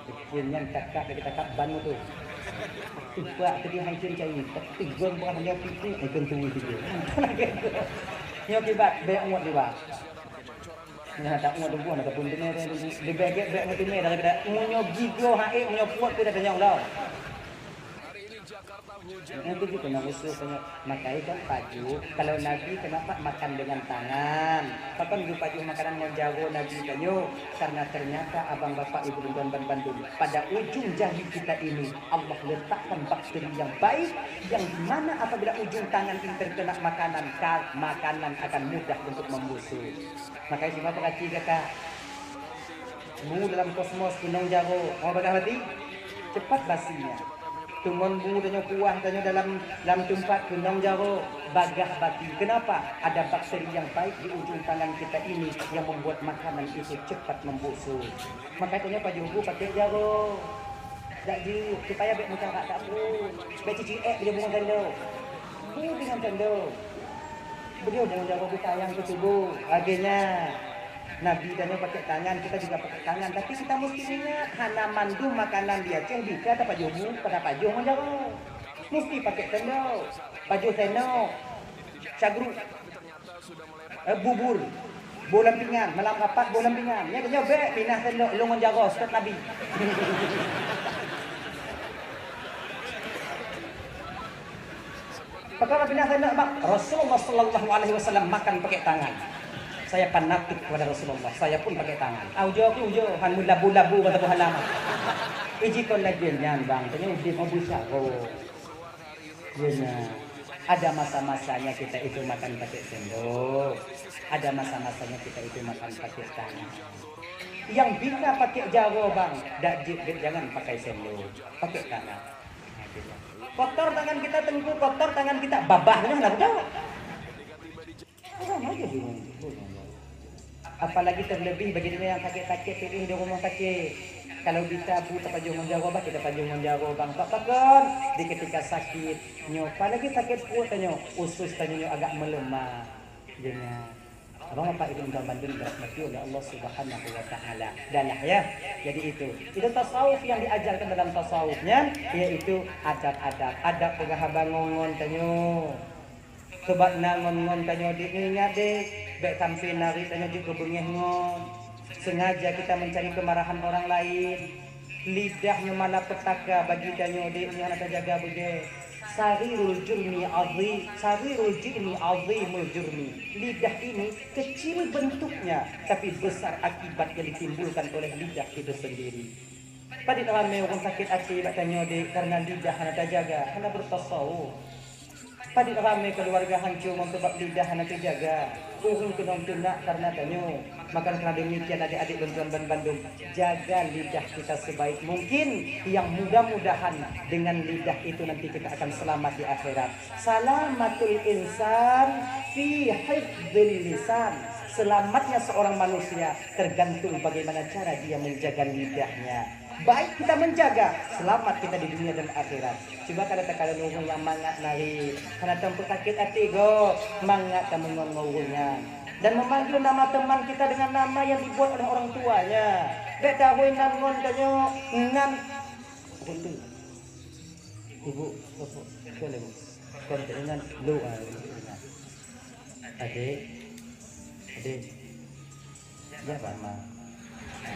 Keu nyan takak lagi takak ban moto. Tupak tadi hai cen cai, tak tigon bak nyoe piti, hai cen tui tiga. Nyoe kibat, bèk ngot kibat. Nyoe tak ngot tuboh, nak pun teumé, leubeh gèt bèk ngot teumé daripada meunyoe gigoe hai, meunyoe peuet pun dah tanyong dah. Yang itu juga nak usul tanya, makai kan pajoh. Kalau Nabi kenapa makan dengan tangan? Pakon geupajoh makanan ngon jaroe Nabi tanyoe? Karena ternyata abang bapak ibu dan tuan ban bandum, pada ujung jari kita ini Allah letakkan bakteri yang baik, yang dimana apabila ujung tangan ini terkena makanan, ka-, makanan akan mudah untuk membusuk. Makai sifat hati kakak. Bu dalam kosmos keunong jaroe, mau bagah bati? Cepat basinya. Teungon bu tanyoe kuah tanyoe dalam, lam teumpat keunong jaroe, bagah bati. Kenapa? Ada bakteri yang baik di ujung tangan kita ini yang membuat makanan itu cepat membusuk. Maka tanyoe pajoh bu pakai jaroe. Dak jeuet, supaya bèk meukarat dak bu. Bèk cicik ék bèk bunga tandok. Bu dengan tandok. Beliau dengan jaroe bu sayang keu tuboh. Lagèe nyan. Nabi tanyoe pakai tangan, kita juga pakai tangan. Tapi kita mesti ingat, hana mandum makanan di Aceh bisa tapajoh bu, tapajoh ngon jaroe. Mesti pakai sendok, pajoh sendok, cagruk, eh, bubur, boh lam pingan, malam rapat boh lam pingan. Nyan tanyoe bèk pinah sendok, lôn ngon jaroe, stok Nabi. Pakon Nabi na tanda bak Rasulullah sallallahu alaihi wasallam makan pakai tangan. Saya fanatik kepada Rasulullah, saya pun pakai tangan. Ah, ujoe pun ujoe, han meulabu-labu kata buhan lama. Iji kon lagèe nyan bang, tanyoe udép mau beusaro. Iya, ada masa-masanya kita itu makan pakai sendok. Ada masa-masanya kita itu makan pakai tangan. Yang bisa pakai jaroe bang, dak jeuet, jangan pakai sendok, pakai tangan. Kotor tangan kita, Teungku, kotor tangan kita, babah nyoe hana beutôi. Apalagi terlebih bagi tanyoe nyang sakét-sakét, piôh di rumoh sakét. Kalau bisa bu tapajoh ngon jaroe, bah kita pajoh ngon jaroe, bang. Pakon di ketika sakét nyoe, apalagi sakét pruet tanyoe, usus tanyoe nyoe agak meuleumah. Jangan. Abang Bapak Ibu dan bandum dirahmati oleh Allah Subhanahu wa Taala. Dah lah, ya. Jadi itu. Itu tasawuf yang diajarkan dalam tasawuf nyan, yaitu adab-adab. Adab peugah haba ngon-ngon tanyoe. Sebab na ngon-ngon tanyoe dek, ingat dek, bèk sampai narit tanyoe jeuet keu beungéh ngon. Sengaja kita mencari kemarahan orang lain. Lidah nyoe malapetaka bagi tanyoe dek, nyoe hana tajaga beugèt. Saghirul jurmi azim, saghirul jurmi azimul jurmi. Lidah ini kecil bentuknya, tapi besar akibat yang ditimbulkan oleh lidah itu sendiri. Padit ramé ureueng sakét até bak tanyoe dek, karena lidah hana tajaga, hana bertasawuf. Padit ramé keuluwarga hanco ngon sabab lidah hana teujaga. Ureueng keunong teunak kareuna tanyoe. Maka kareuna demikian, adik-adik dan tuan ban bandum, jaga lidah kita sebaik mungkin, yang mudah-mudahan dengan lidah itu nanti kita akan selamat di akhirat. Salamatul insan fi hifdzil lisan. Selamatnya seorang manusia tergantung bagaimana cara dia menjaga lidahnya. Baik kita menjaga, selamat kita di dunia dan akhirat. Cuba kada takalon ureueng nyang mangat nari, hana tapeusakét até gob, mangat tameungon ngon ureueng nyan. Dan memanggil nama teman kita dengan nama yang dibuat oleh orang tuanya. Bèk tahôi nan ngon tanyoe, nan. Ibu, ibu, kon ibu. Kon teuingat lu, ah, ibu, ingat. Adik, adik. Ya, Pak Ma.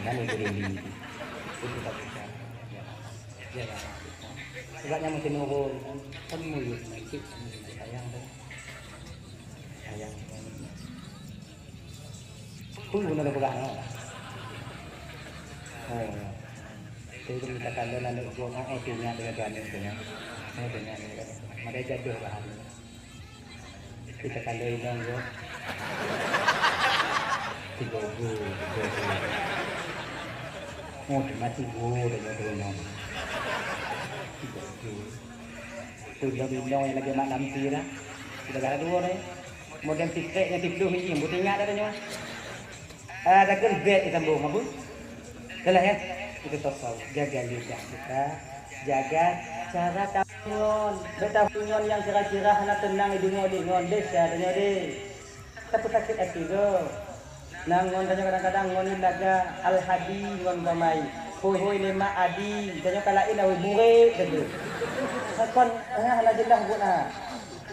Nah, ini beri ini. Itu tak bisa. Ya. Ya, ya. Sebab nyang meuteumé ureueng kan meuyueb, meuyueb, sayang tu. Sayang. Peue guna lôn peugah nyoe? Oh. Itu mita kalon aneuk gob, oh, tu nyan dengan tu aneuk tu nyan. Oh, tu nyan. Madai jadoh bahan. Kita kalon inong gob. Tiga go, tiga go. Oh, cuma tiga go dah jadoh inong. Tiga go. Tu lom inong nyang lagèe mak lampi dah. Sudah dah dua ni. Model titrek nyang tiplôh ni, buet ingat dah nyoe. Ah, dah kan bed disambung apa? Dah lah ya. Itu tasawuf. Jaga lidah kita, jaga cara tahu ngon. Bek tahu ngon nyang kira-kira hana teunang di deungoe, di ngon desa tanyoe deh. Tapi sakét até go. Nah, ngon tanyoe kadang-kadang ngon ilaga al-hadi ngon bamai. Hôi-hôi lé mak adi, tanyoe ka laén awai burek saja. Kon, eh, hana jeulaih buet na.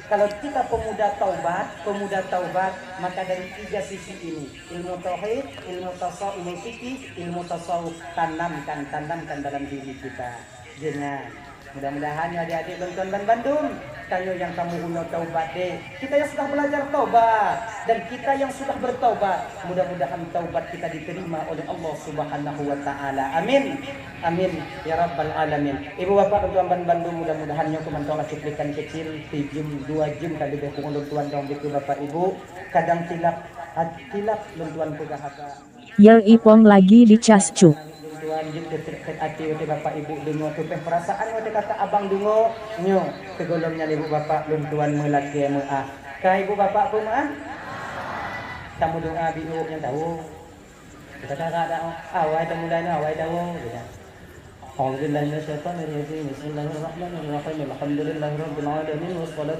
Kalau kita pemuda taubat, pemuda taubat, maka dari tiga sisi ini, ilmu tauhid, ilmu tasawuf, ilmu fikih, ilmu tasawuf, tanamkan, tanamkan dalam diri kita. Jangan. Mudah-mudahan ya adik-adik lôn tuan ban bandum, tanyoe nyang kamoe unoe taubat deh. Kita yang sudah belajar taubat dan kita yang sudah bertaubat, mudah-mudahan taubat kita diterima oleh Allah Subhanahu wa taala. Amin. Amin ya rabbal alamin. Ibu bapak lôn tuan ban bandum, mudah-mudahan nyoe keuh mantong lah cuplikan kecil, sijeuem dua jeuem ka leubeh kurang lôn tuan dong dikeue bapak ibu. Kadang tilap, ha, tilap lôn tuan peugah haba. Yeu ipong lagi di cas cuk. Lôn tuan jeuet keu sakét até watèe bapak ibu deungoe, teupeh peurasaan watèe kakak abang deungoe. Nyoe, sigohlom nyan ibu bapak lôn tuan meulakèe meu'ah. Ka ibu bapak peumeu'ah? Tameudoa biôk nyang tawoe. Kita kakak dak, awai tamulai na, awai tawoe, gitu. أعوذ بالله من الشيطان الرجيم. بسم الله الرحمن الرحيم. الحمد لله رب العالمين. والصلاة